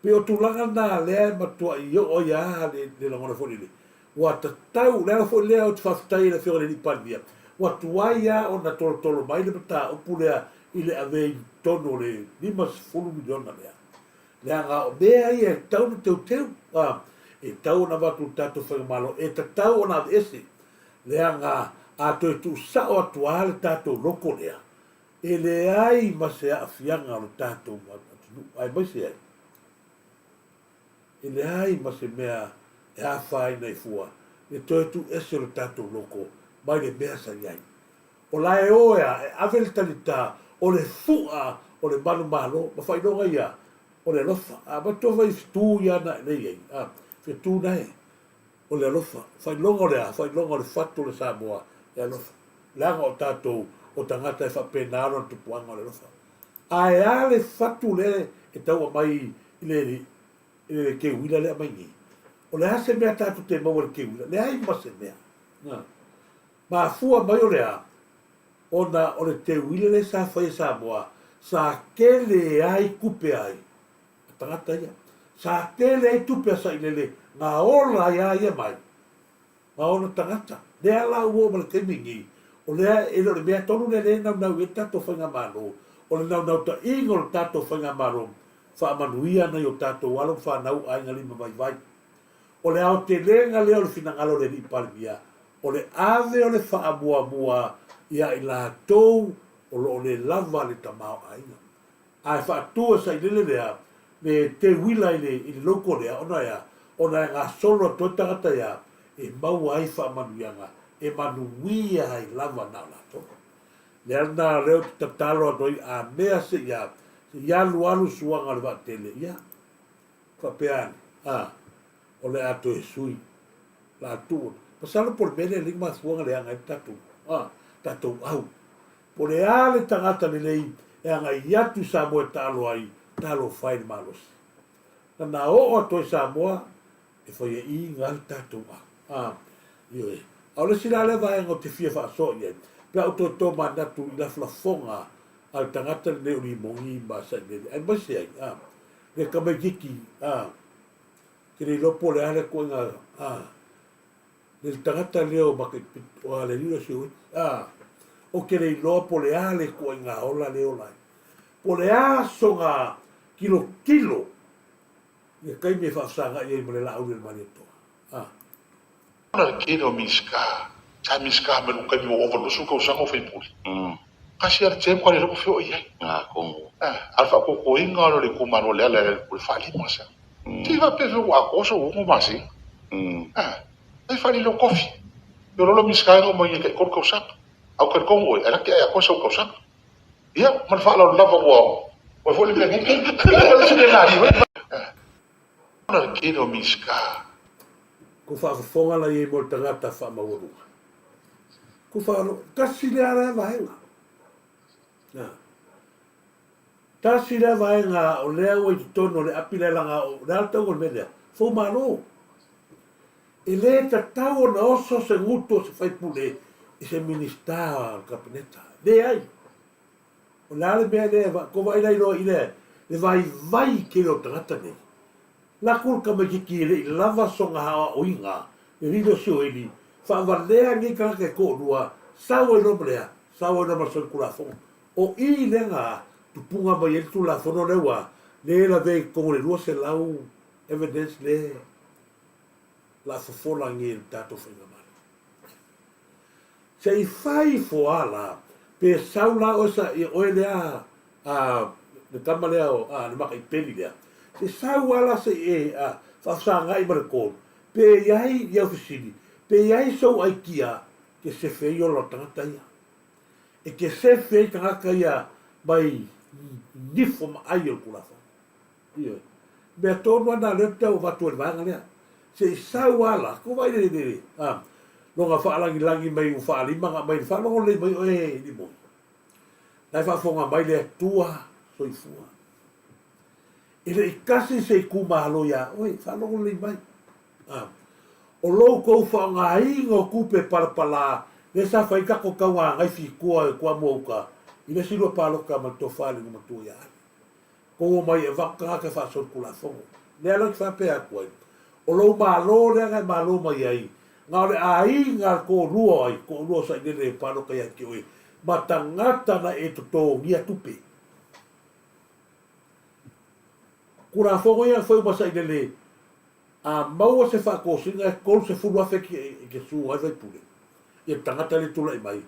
Speaker 1: Pei o tulaga na lea e matuai oo ai lava le lagona foi lele, ua tatau, le ala foi lea ou te faafetai ai i le Afioga i le Alii Palemia, ua tuai lava ona tolotolo mai le mataupu lea i le ave i totonu o le $50 miliona lea. Leaga o mea ia e tatau ona teuteu, a, e tatau ona avatu i le tatou Faigamalo, e tatau ona aveese, leaga a toe tuusao atu lava le tatou loko lea, E leai ma se aafiaga o le tatou atunuu, aemaise ai, e leai ma se mea e afaina ai fua le toe tuuese o le tatou loko mai le mea sa i ai. O la e o ea e ave le talita o le fu'a o le manumalo ma faailoga ia o le alofa. A manatua foi fetu ia na e i ai, a, fetu nae o le alofa. Faailoga o le a? Faailoga o le fatu o le Samoa e alofa. Leaga o tatou o tagata e faapena lona tupuaga o le alofa. Ae a le fatu lea e tau aumai i le i le teuila lea aumai nei? O le a se mea tatou te maua i le teuila? Leai ma se mea. Na. Mafua mai o le a? Ona o le teuila lea sa fai e Samoa, sa tele ai tupe ai a tagata ia. Sa tele ai tupe a Sailele na ola ai a ia mai ma ona tagata. Lea la ua oo mai le taimi lenei, o lea e le o le mea tonu lea lea e naunau i ai le tatou Faigamalo, o le naunautaiga o le tatou Faigamalo, faamanuia nai o tatou alo ma fanau aiga lima vaivai. O le aotelega lea o le finagalo o le Alii Palemia, o le ave o le faamuamua ia i latou o lo o le lava le tamaoaiga. Ae faatu e sailele lea le teuila i le i le loko lea ona e a? Ona e gasolo atu ai tagata ia e maua ai faamanuiaga e manuia ai lava na o latou. Le ala lena lea ou te tatalo atu ai a mea se i a se i alualu suaga o le vaatele ia faapea ane a o le a toe sui la tuu atu. Masalo po o le mea lea e alii mafuaaga leaga ai le tatou a tatou au. Po le a le tagata lelei e agai atu i Samoa e taalo ai, talofa e i le malosi. Na na oo atu ai Samoa e faiaʻiga le tatou au. A, ioe. A o le isi la lea vaega ou te fia faasoa i ai, pe a ou toe tomanatu i lafolafoga a le tagata lenei o Limogi ma Sailele, aemaise ai, a, le tamaititi, a, ke le iloa po o le a le ituaiga, a, le tagata lea o Makaipito, o le alii o Sioeli, a, ou te le iloa po o le a le ituaiga ola lea e ola ai. Po o le a sona tilotilo i le taimi e faafesagai ai ma le Laauli a le Malietoa. A.
Speaker 3: Ona le tele o Minisita, sa Minisita mai lou taimi ua ova i le 20 tausaga o faipule. Tasi lava le term ua le iloa po o fea o i ai. A o le faaopoopoina lea o le itumalo o Leala o le faalima sa. Se i faapea foi ua atoa sou 6 masina. Ai faalili o tofi. Ia o lou Minisita e omai nei tai 3 tausaga. A ou talitonu oe, ai la te atoa sau tausaga. Ia, ma le faaaloalo lava ua oe foi le mea nei. Ona le tele o Minisita.
Speaker 1: Ko faafofoga la iai mo le tagata faamaualuga. Ko whaaro, tasi lea lea vaega. Na. Tasi lea vaega o lea ua i totonu o le api lea laga o le a le tauga o le mea lea? Fou malo. E le tatau ona oso se gutu o se faipule i se Minisita o le Kapeneta. Leai. O le a le mea lea, ko vaai la iloa i le, le vaivai tele o tagata nei. Lako le tamaititi e le i lava sona aoaoina, le lilo sioeli, faavalea nei tagata e toalua, sau ai loa ma le a? Sau ai loa ma le solitulafono. O i lea na tupuga mai ai le Tulafono lea ua le lavea i totonu o le 200 evidence le la fofola nei e le tatou Faigamalo. Se i fai ifo a la, pe sau la oe sa ia oe lea a le tama lea o a le makaipeli lea, se sau a la se i e a faafesagai ma le kolu, pe i ai i au fesili, pe i ai sou aikia ke sefe ai ola o tagata ia. E ke sefe ai tagata ia mai nifo ma ai o le Tulafono. Ioe. Mea tonu lava na lea ou te tau avatu ai le vaega lea. Se i sau lava la, ko vai le, le, a, lona faalagilagi mai ua faalima na aumai le faalogo lelei mai oe e Limoni. La e faafofoga mai le Atua soifua. E le i tasi se itumalo iā oe, faalogo lelei mai. A, o lo outou faaaogaina o tupe palapala lea sa fai ai tatou tauagai fitoa e Toamua uta i le isi lua palota ma le tofa i le igoamatua ia Ale. Kou omai e avatu tagata e faasolitulafono. Lea la ou te faapea atu ai, o lou Malo lea na e malo mai ai, na o le aiga a le toalua o ai, toalua o Sailele e palota ia te oe, ma tagata na e totogia tupe. Tulafono ia na fai uma Sailele, A maua se faatosina e 30 afe e te su ai faipule ia le tagata lea e tulai mai,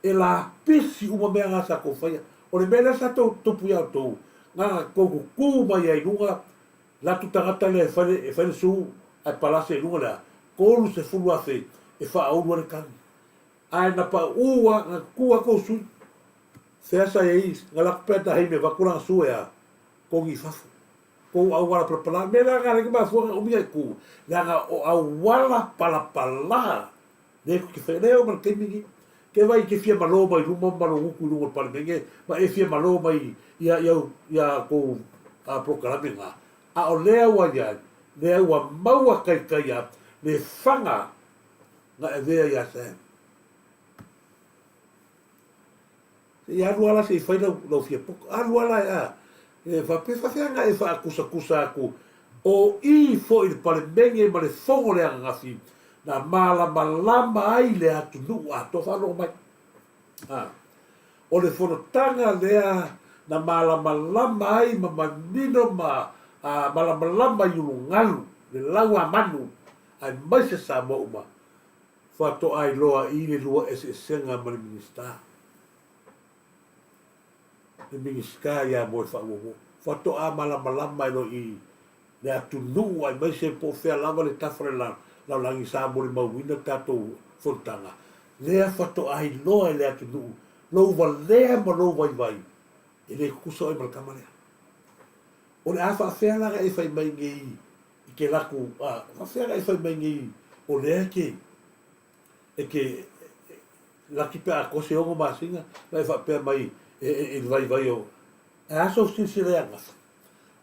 Speaker 1: e lapisi uma mea na sa tou faia. O le mea lea sa tou tupu ia outou, na na tou tutu mai ai i luga latu tagata lea e fai e fai le su ae palase i luga le a, 30 afe e faaulu ai le tagi. Ae na pauu a, na tutu a tou sui. Fea sa i ai, na latu pea ta heime avatu lana su e a, kogi i fafo. Kou auala palapala, me la ngā reke mafua ngā umi ai ku, leaga o auala palapala le ku te whai, lea o mana taimi ni, ke vai ke fia malo mai luma ma malo nguku i lunga o le palemenge, ma e fia malo mai ia, ia, ia kou a prokalame ngā. A o lea ua ia, lea ua maua kaikaia le whanga nga e vea ia Sam. Se i alu ala se i fai lau, lau fia poto. Alu ala e a. E faapea faafeaga e faakusakusa atu o i foi le palemenge ma le fono le ananafi na malamalama ai le atunuu atoa faalogo mai. A. O le fonotaga lea na malamalama ai ma manino ma a, malamalama i ulugalu le lauamanu aemaise Samoa uma Faatoa iloa i le lua eseesega ma le Minisita. Le Minisita ia mo e faauauo. Faatoa malamalama ai loa i le atunuu aemaise po o fea lava le tafa o le lalolagi sa molimauina le tatou fonotaga, lea faatoa iloa e le atunuu lou valea ma lou vaivai e le tutusa oe ma le tama lea. O le a faafea la na e fai mai nei i ke laku, a, faafea na e fai mai nei o lea e ke, e ke, Laki pe a atoa se 6 masina ma e faapea mai e, e, i le vaivai o e a sou silasila ia Gafa.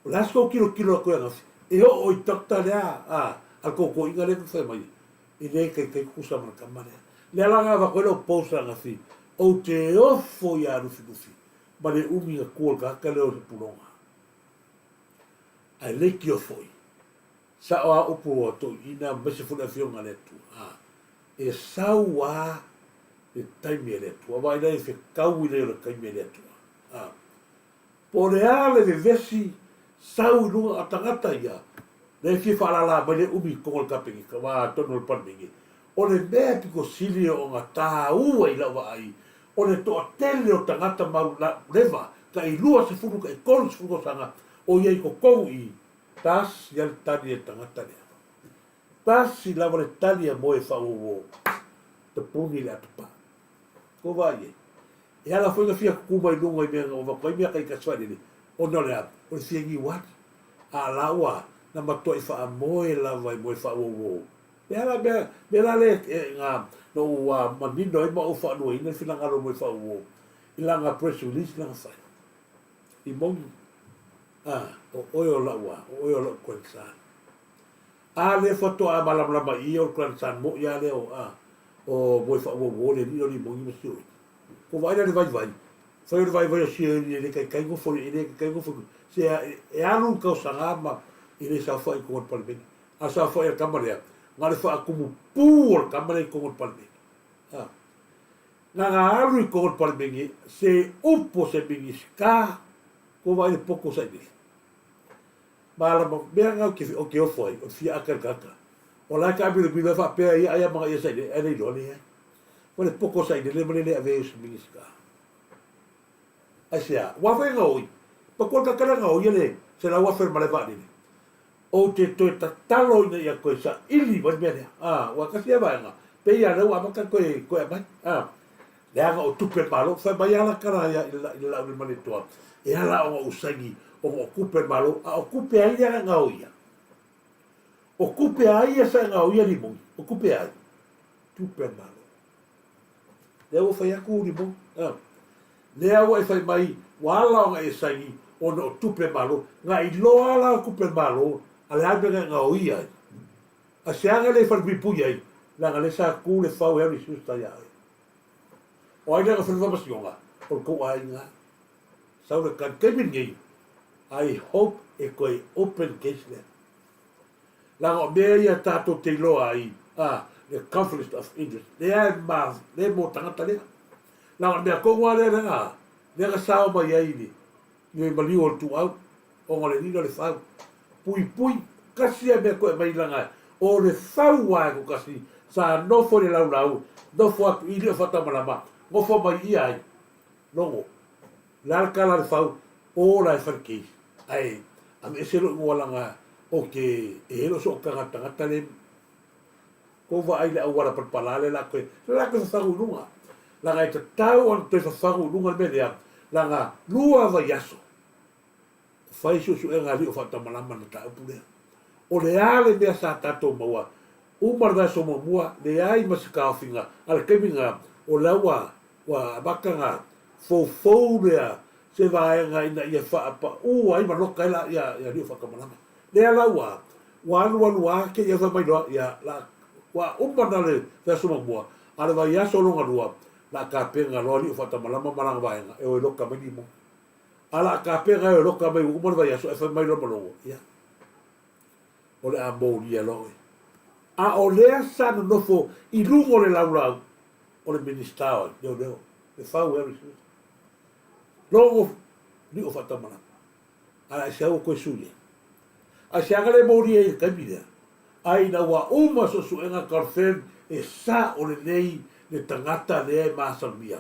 Speaker 1: O le a se tou tilotilo atu ia Gafa e oo i doctor lea a, a le tou toeaina lea na fai mai e le taitai tutusa ma le tama lea. Lea la na avatu ai lau post a Gafi, ou te ofo ia Lufilufi ma le umi na tu o le tagata lea o le Puloga. Ae leitio foi. Sao a upu a toeaiina aemaise foi le Afioga a le Atua, a, e sau a le taimi a le Atua. Vaai la i fetaui lea o le taimi a le Atua. A, po o le a le vevesi sau i luga o tagata ia, lea e fia faalala mai le umi i totonu o le Kapeneta, aua atonu o le Palemene, o le mea e pito sili ona taua i lau vaai, o le toatele o tagata ma leva tai 20 tai 30 tausaga o i ai i totonu i i, tasi lava le tali a le tagata lea. Tasi lava le tali a moe faauouo, tapuni le atapā. Kou vaai i ai. E ala foi na fia tutu mai luga i mea na avatu ai mea taitasi faalele, ona o le a? O le fia niu atu. A la ua na matuai faamoe lava i moe faauouo. E ala mea, mea la lea e, na, na ou manino ai ma ou faaluaina le finagalo o moe faauouo i lana press release lana fai. I moni, a, o oe o lau a, o oe o lau grandson. A lea faatoa malamalama i i o le grandson moʻi a lea o, a, o moe faauouo le alii o Limoni ma Sioeli. Ko vaai la le vaivai, fai o le vaivai o Sioeli e le taitai nofo e le taitai nofo se e alu le tausaga ma e le saofai i totonu o le Palemene. A saofai a le tama lea, na o le faatumu pū o le tama lea i totonu o le Palemene. A. Na na alu i totonu o le Palemene se upu o se Minisita, ko vaai le poto sa i lele. Malama, mea na ou te ofo ai, o le fia ata i le tagata. O la e taamilomilo ai faapea ia ai a manaia sailele, ae le iloa leai. Ma le poto sailele ma le le avea i o se Minisita. Aisea? Ua foi e gaoi. Matua le tagata lea gaoi e le 100,000 i le malae vaalele. Ou te toe tatalo ina ia toe saili mai le mea lea. A, ua tasi lea vaega, pei lava o lea ua amata toe, toe aumai. A, leaga o tupe a le Malo. Fai mai lava la tala ia i le Laauliamaletoa, e ala ona ou saini ona o tupe a le Malo, a o tupe a ai lea na gaoia? O tupe a ai ia sa e gaoia limoni? O tupe a ai? Tupe a le Malo. Lea ua fai atu limoni. A, lea ua e fai mai ua ala ona e saini ona o tupe a le Malo. Na iloa la o tupe a le Malo, a le a le mea na e gaoia ai? A se aga lea i falepuipui ai, leaga lea sa tu le fau e alu i siusta ia oe. O ai lea na fai le faamasinoga? O le tou aiga. Sau le tali. Taimi lenei, I hope e toe open case lea. Leaga o mea ia tatou te iloa ai, a, le conflict of interest, lea e ma, lea mo tagata lea. Leaga o le mea tonu lava lea, lea, lea na sao mai ai le, le maliu o le tuau, ona o le lilo le fau. Puipui, tasi a mea toe mai langa, o le fau a e kasi, sa nofo i le laulau, nofo atu i le o whatamalama, nofo mai ia ai, logo, le a le tala a le fau, o la e fai le case, ae aveese lou igoa laga o ke e i ai lou sootaga tagata le kou vaai i le auala palapala lea la toe la toe fafagu i luga laga e tatau ona toe fafagu i luga le mea lea laga lua vaiaso fai suesuega a alii o faatamalama i le mataupu lea. O le a le mea sa tatou maua uma le vaiaso muamua, leai ma se taofiga, a le taimi lena, o la ua ua amata ona foufou lea se vaega ina ia faapaū ai ma loka ai la ia alii o faatamalama. Lea la ua ua alualu lava te i fai mai loa, ia la ua uma na le vaiaso muamua, a o le vaiaso lona lua, la tapena loa alii o faatamalama ma lana vaega e o e loka mai lima. A la tapena e o e loka mai ua uma le vaiaso ae fai mai loa ma logo, ia, o le a molia loa oe. A o lea sa nonofo i luga o le laulau o le Minisita o Leoleo, le fau e alu i susu. Logo liʻo faatamalama. A e se au o koe sui ai. A se aga le molia i le taimi lea. A ina ua uma suesuega confirm e sa o lenei le tagata lea e masalomia.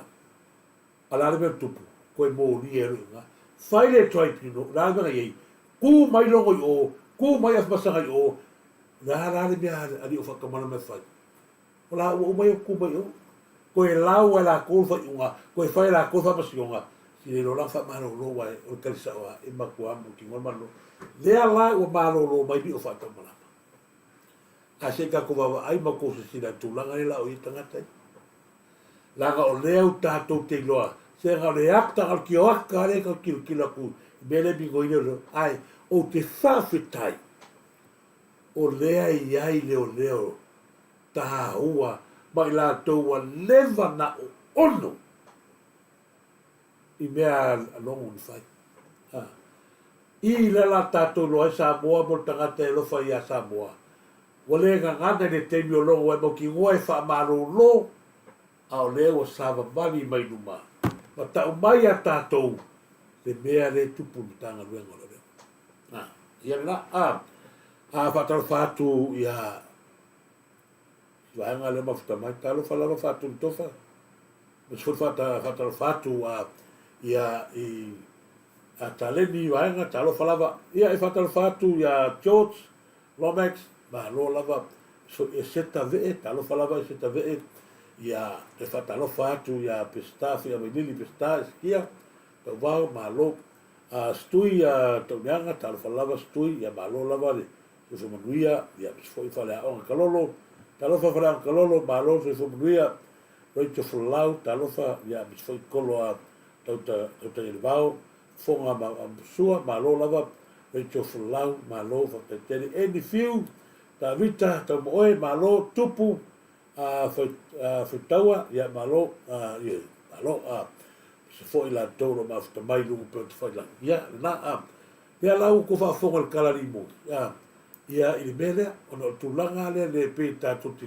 Speaker 1: A o le a le mea na tupu? Koe molia e lou iga. Fai le tribunal, o le a le mea na i ai? Ku mai logo i o, ku mai afamasaga i o, o le a la le mea a alii o faatamalama e fai? O la ua uma ia ku mai o. Koe lau ai lakou le faaiuga, koe fai e lakou le faamasinoga, si le iloa la faamalolo aua o le tali sao lava e matua mautinoa le malolo. Lea la ua malolo mai alii o faatamalama. A se i tatou vaavaai ma tou silasila i le tulaga lea la o i ai tagata ia. Leaga o lea ua tatou te iloa, sega o le ata o le tioata lea e tau tilotilo atu i mea lea e migoi lea, ae ou te faafetai o lea e i ai leoleo taua ma i latou ua leva na oono i mea a Logo na fai. I la la tatou iloa ai Samoa mo le tagata e alofa ia Samoa. Ua le gagana i le taimi o Logo e mautinoa e faamalolo, a o lea ua savavali mai luma ma tau mai ia tatou le mea lea e tupu i le Matagaluega o Leoleo. Ia la, a faatalofa atu ia vaega lea mafuta mai, talofa lava faatunu tofa, ma se foi faatalofa atu ia i a Taleni vaega, talofa lava. Ia e faatalofa atu ia George Lomax, malo lava, so e seta vee, talofa lava e seta vee, ia e faatalofa atu ia Peseta, fia Vailili Peseta, Esikia, Tauvao, malo. Stui Tauneaga, talofa lava Stui, ia malo lava le soifua manuia, ia foi Faleaoga Kalolo, talofa Faleaoga Kalolo, malo soifua manuia, Rachel Folau, talofa, ia foi Kolo a Tauta, Tauta i le Vao, Foga ma Sua, malo lava, Rachel Folau, malo, faafetai tele, Andy Fiu, Tavita, Taumoe, malo, Tupu, Faitaua, ia malo, ia, malo, se foi latou lo mafuta mai luga pe o te whai lagi. Ia, lena, lea la ua kou faafofoga i le kalalimo, ia i le mea lea, ona o le tulaga lea le pei tatou te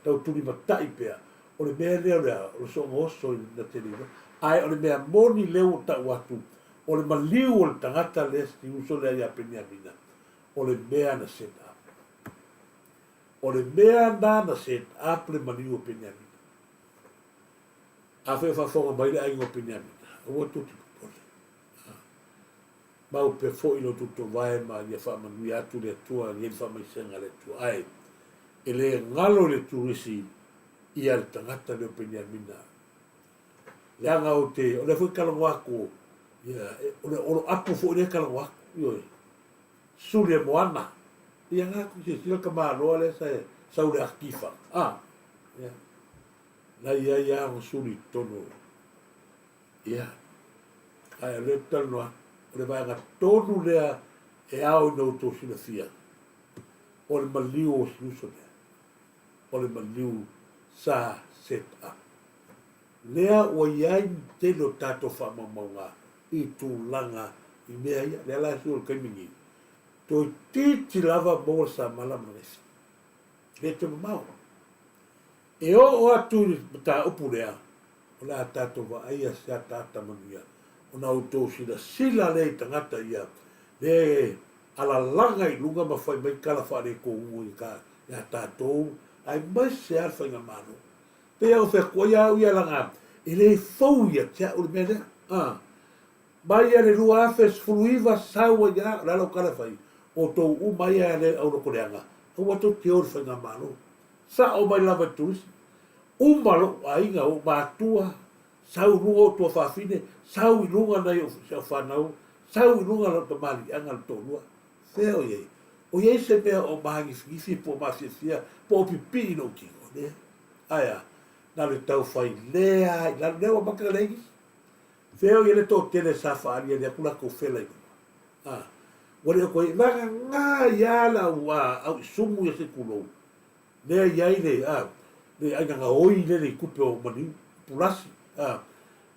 Speaker 1: tau tulimatai pea, o le mea lea o le a, o le soonga oso i na te le Ae o le mea moni lea ua tau atu, o le maliu o le tagata lea si uso lea ia Peniamina, o le mea na set up. O le mea na na set up le maliu o Peniamina. Afai o faafofoga mai le aiga o Peniamina, aua tou te popole. Mau pea foi lo outou tovae ma ia faamanuia atu le Atua i ai le faamaisega a le Atua. Ae e le galo i le turisi ia le tagata lea o Peniamina. Leaga ou te, o lea foi talanoa atu, ia, o le olo apu foi lea talanoa atu, ioe. Suli e moana. Ia nga ku silasila tamaloa lea sa sau le atifa. Ia. Na i ai lava ona suli i totonu. Ia. Ae o lea ou te talanoa atu, o le vaega tonu lea e ao ina outou silafia, o le maliu o si uso lea, o le maliu sa set up. Lea ua i ai le tele o tatou faamaumauga i tulaga i mea ia. Lea la e sui o le taimi nei, toeitiiti lava maua le samala ma le gesi. Le te mamao. E oo atu i le mataupu lea, o le a tatou vaaia se ataata manuia, ona outou silasila lea i tagata ia, lea e alalaga i luga ma fai mai tala faaletonu ia tatou, aemaise lava le faigamalo. Pei lava ua fai atu ai au ia leaga e le fou ia te au le mea lea. Mai ia le 2019 sau ai lava, o le a lau tala e fai, outou uma ia le au lotoleaga, aua tou te o i le faigamalo. Sao mai lava i le turisi. Uma lou aiga, ou matua, sau i luga ou tuafafine, sau i luga nai ou si au fanau, sau i luga lau tamaliiaga le toalua. Fea o i ai? O i ai se mea o māgifgifi po o mafiafia po o pipii i lou tino? Leai. Ae a? Na o le tau fai lea i lalo. Lea ua amata leai nisi. Fea o i ai le toatele sa faaliali atu latou fela i luga? A, ua le o toe vagana ai lava lau au isumu ia se i tulou, lea e i ai le, a, le aiga gaoi lele i tupe o maliu, pulasi, a,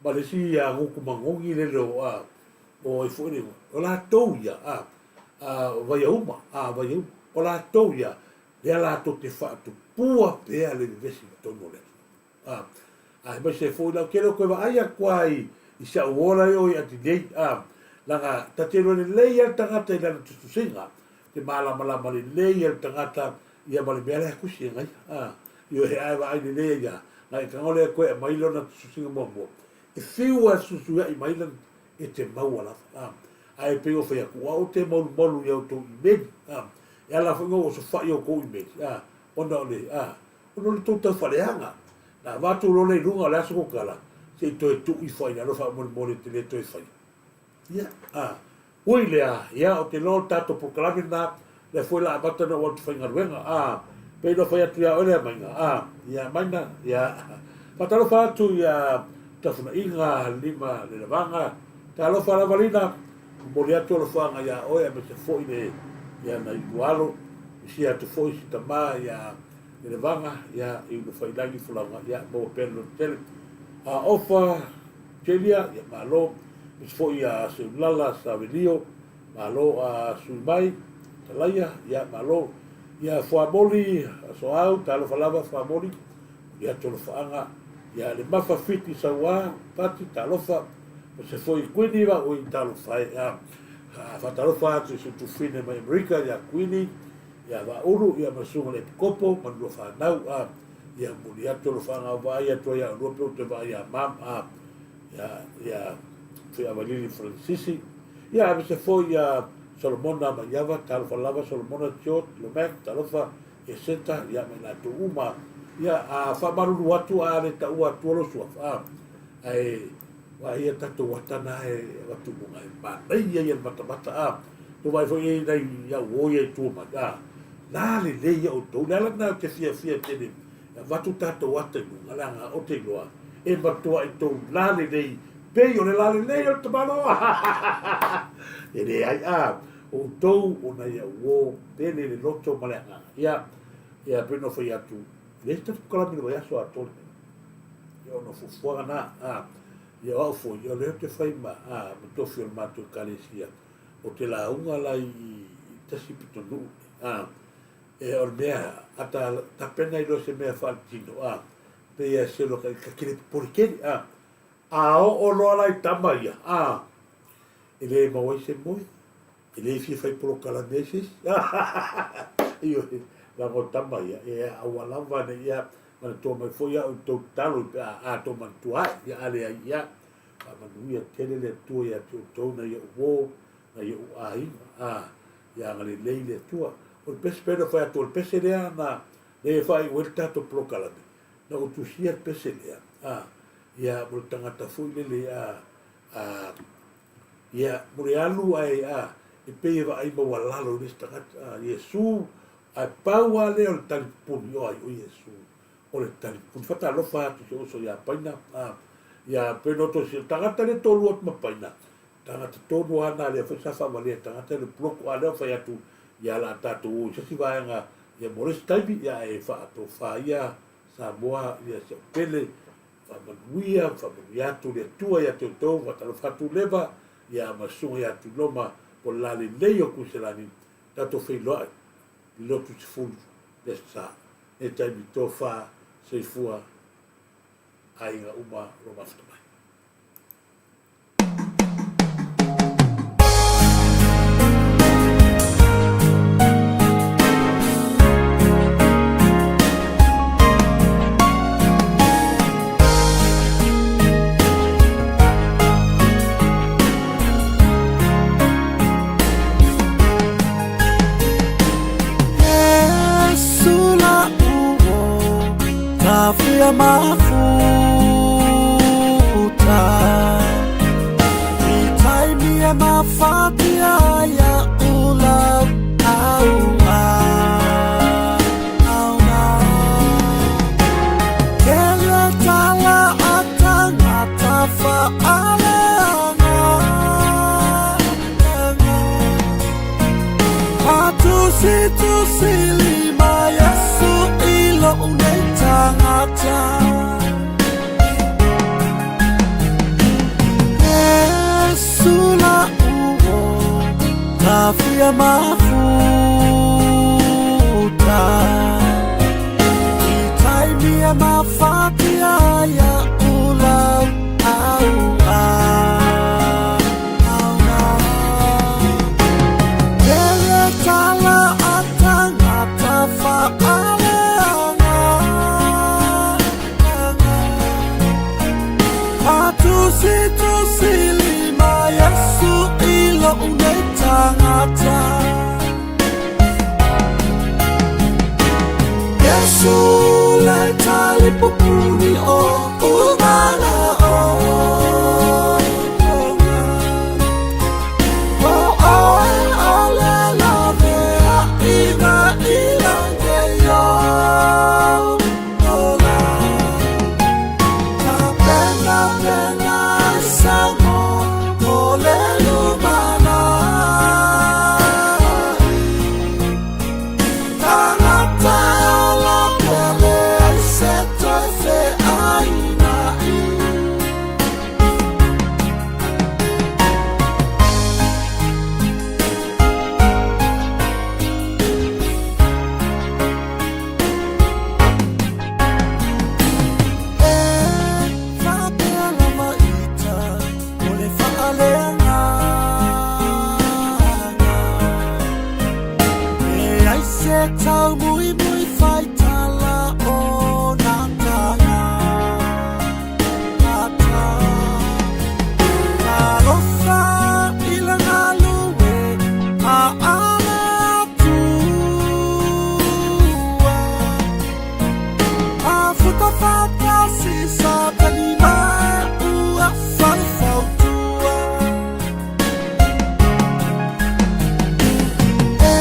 Speaker 1: ma le isi a gutu manogi lele o, a, o ai foi le igoa, o latou ia, a, a, Vaiauma, a, Vaiauma, o latou ia, lea latou te faatupua pea le vevesi i totonu o le atunuu. A, aemaise foi lau tele o toe vaai atu lava i, i si au ola i o i Adelaide, a, leaga ta te iloa lelei lava le tagata i lana tusitusiga, te malamalama lelei lava le tagata ia ma le mea la e tusi e ia, a, ioe, a e vaai lelei ai lava, na e tago lea e toe aumai lona tusitusiga muamua, e fiu lava e fesuisuia'i mai lana, e te maua lava, a. Ae pei o fai atu, o au ou te malumalu i a outou imeli, a, e ala foi ona ou osofai i a outou imeli, a, ona o le, a, Ona o le tou taufaaleaga. Na avatu loa lea i luga o le a se kou tala, se i toe tuu ifo ai i lalo faamolemole e te le toe faia. Ia, a, ui lea, ia, ou te iloa o le tatou polokalame lena, lea foi o le a amata ona ou alu atu faigaluega, a, pei ona fai atu ia oe lea Maina, a, ia, Maina, ia, Faatalofa atu ia Tafunaiga Lima Lelavaga, talofa lava Lina, momoli atu alofaga ia oe aemaise foi le ia nai ulu alo, misia atu foi si tama ia Lelevaga ia i Ulufaiilagi Folauga, ia maua pea le lototele. A Ofa Jelia, ia malo, aemaise foi ia Seulala Savelio, malo a sui mai Talaia, ia malo. Ia Fuamoli Asoau, talofa lava Fuamoli, momoli atu alofaaga ia le Mafa Fiti Saua Pati, talofa, aemaise foi Kuini Vaui, talofa e. A faatalofa atu i si tufine mai Amerika ia Kuini, ia Vaulu, ia ma susuga le Epikopo ma lua fanau, a ia momoli atu alofaaga vaai atu ai ia oulua pe ou te vaai ia mam, a ia ia Feavalili Fransisi, ia aemaise foi ia Solomona Maiava, talofa lava Solomona, George Lomac, talofa Eseta, ia ma i latou uma. Ia a faamalulu atu a le taua atua lou suafa, a ae vaai ia tatou ata na e avatu i luga e manaia ia le matamata, a tou vaai foi i nai au o ia i tua mai, a la lelei ia outou. Le ala lena ou te fiafia tele e avatu tatou ata i luga, leaga ou te iloa e matuai tou la lelei pei o le la lelei o le tamaloa. E leai, a outou o nai au o pele le loto ma le agaga. Ia, ia pei ona fai atu, e leai se tatou kalame i le vaiaso atoa lenei. Ia ona o fuafuaga na, a, ia o au foi, ia o lea ou te fai ma, a, ma tofi o le matou ekalesia, ou te lauga la i, i tasi pitonuu, a, e o le mea, a ta tapena ai loa se mea faaletino, a, pei lava e selo ka, ka te le popole tele, a, a oo loa la i tama ia, a, e le maua ai se moe, e le fia fai polokalame ai se isi. Ioe, leaga o tama ia, e aua lava ne i ia manatua mai foi au i tou tatalo pe a atoa manatua ae, ia a leai, ia, faamanuia tele le Atua ia te outou nai ou uo, nai ou aiga, a, ia agalelei le Atua. O le pese, pei ona fai atu, o le pese lea na, lea e faaiu ai le tatou polokalame, na ou tusia le pese lea, a, ia, mo le tagata foi lele, a, a, ia, mo le alu ae, a, e pei e vaai maualalo i le isi tagata, a, Iesu, ae pau lava lea o le talipuni, o ai, o Iesu, o le talipuni. Faatalofa atu i si ou uso ia Paina, a, ia, pei ona outou silafia, tagata lea e toalua atu ma Paina, tagata tonu lava na lea foi sa faavalea e tagata le puloko, a lea ua fai atu, ia, o le a tatou o i se isi vaega, ia, mo le isi taimi, ia, ae faatofa ia Samoa, ia, si au pele, Faamanuia, faamanuia atu le Atua ia te outou, faatalofa atu Leva, ia ma Susuga ia Tuiloma, po o le la lelei o Kuiselani, tatou feiloai i lotu 10 le Aso Sa. Nei taimi tofa, soifua, aiga uma o lo o mafuta mai.
Speaker 2: Tagata e ola pea leai se toe feaina'i. E faapea lava ita o le faaleagaga, leai se taumuimui faitala o na tagata. Talofa i le galue a le Atua, afuta faatasi Satani ma ua faufautua. E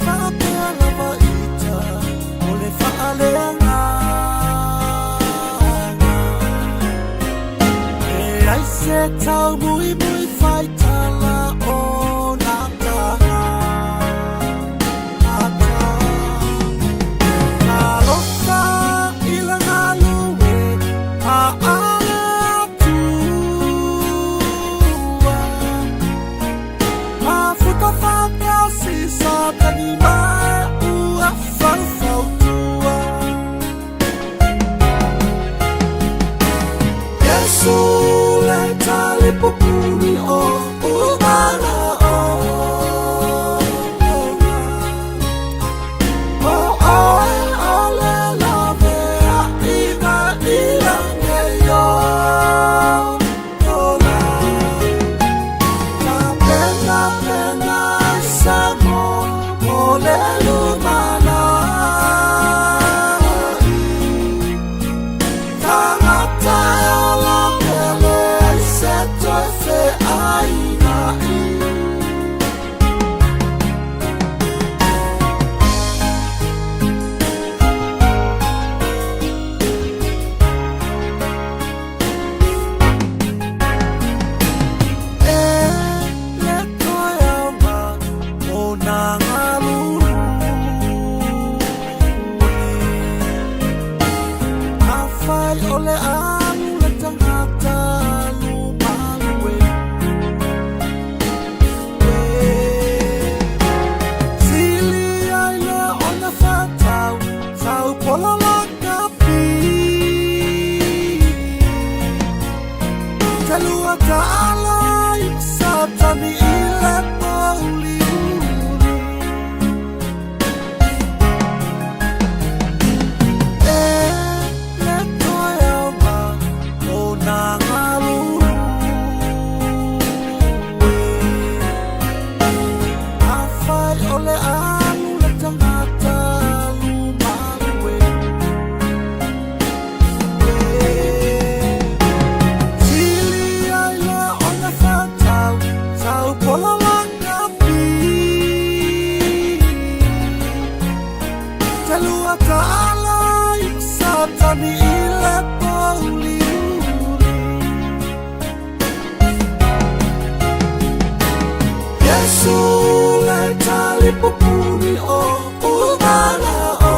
Speaker 2: faapea lava ita o le faaleagaga, leai se taumuimui faitala o na tagata. Talofa i le galue a le Atua, afuta faatasi Satani ma ua faufautua. Iesu le talipupuni o umanaoga, o oe o le laveaiga i lagi e ola. Tapenapena ai Samoa mo le lumanai. Tagata e ola pea leai se toe feaina'i. E le toe aoga o na galulue, afai o le alu le tagata alu malue. Sili ai loa ona fatau tau pola lakapi. Talua taalo ai Satani i le pouliuli. E le toe aoga o na galulue, afai o le alu le tagata alu malue. Sili ai loa ona fatau tau pola lakapi. Talua taalo ai Satani i le pouliuli. Iesu le talipupuni o umanaoga,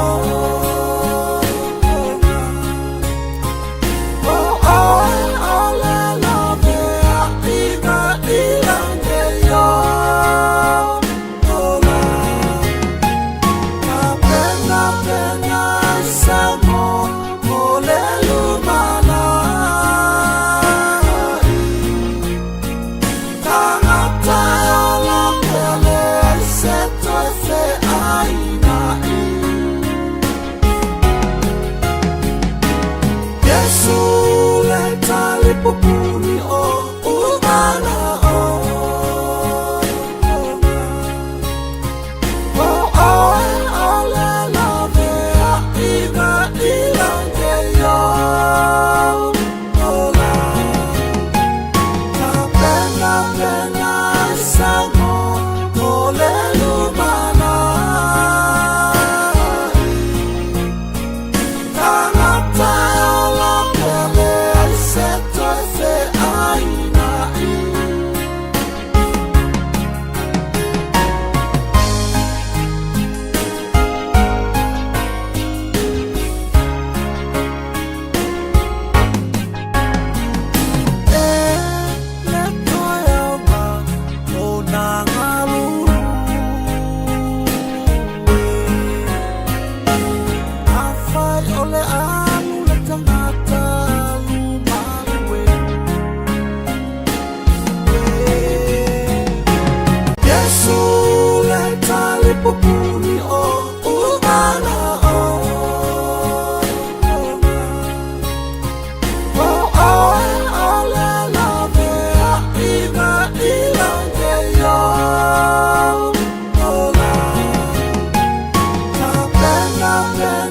Speaker 2: o oe o le laveaiga i lagi e ola. Tapenapena ai Samoa mo le lumanai. Tagata e ola pea leai se toe feaina'i. Iesu le talipupuni o umanaoga, o oe o le laveaiga i lagi e ola. Tapenapena ai Samoa mo le lumanai. Tagata e ola pea leai se toe feaina'i. Te.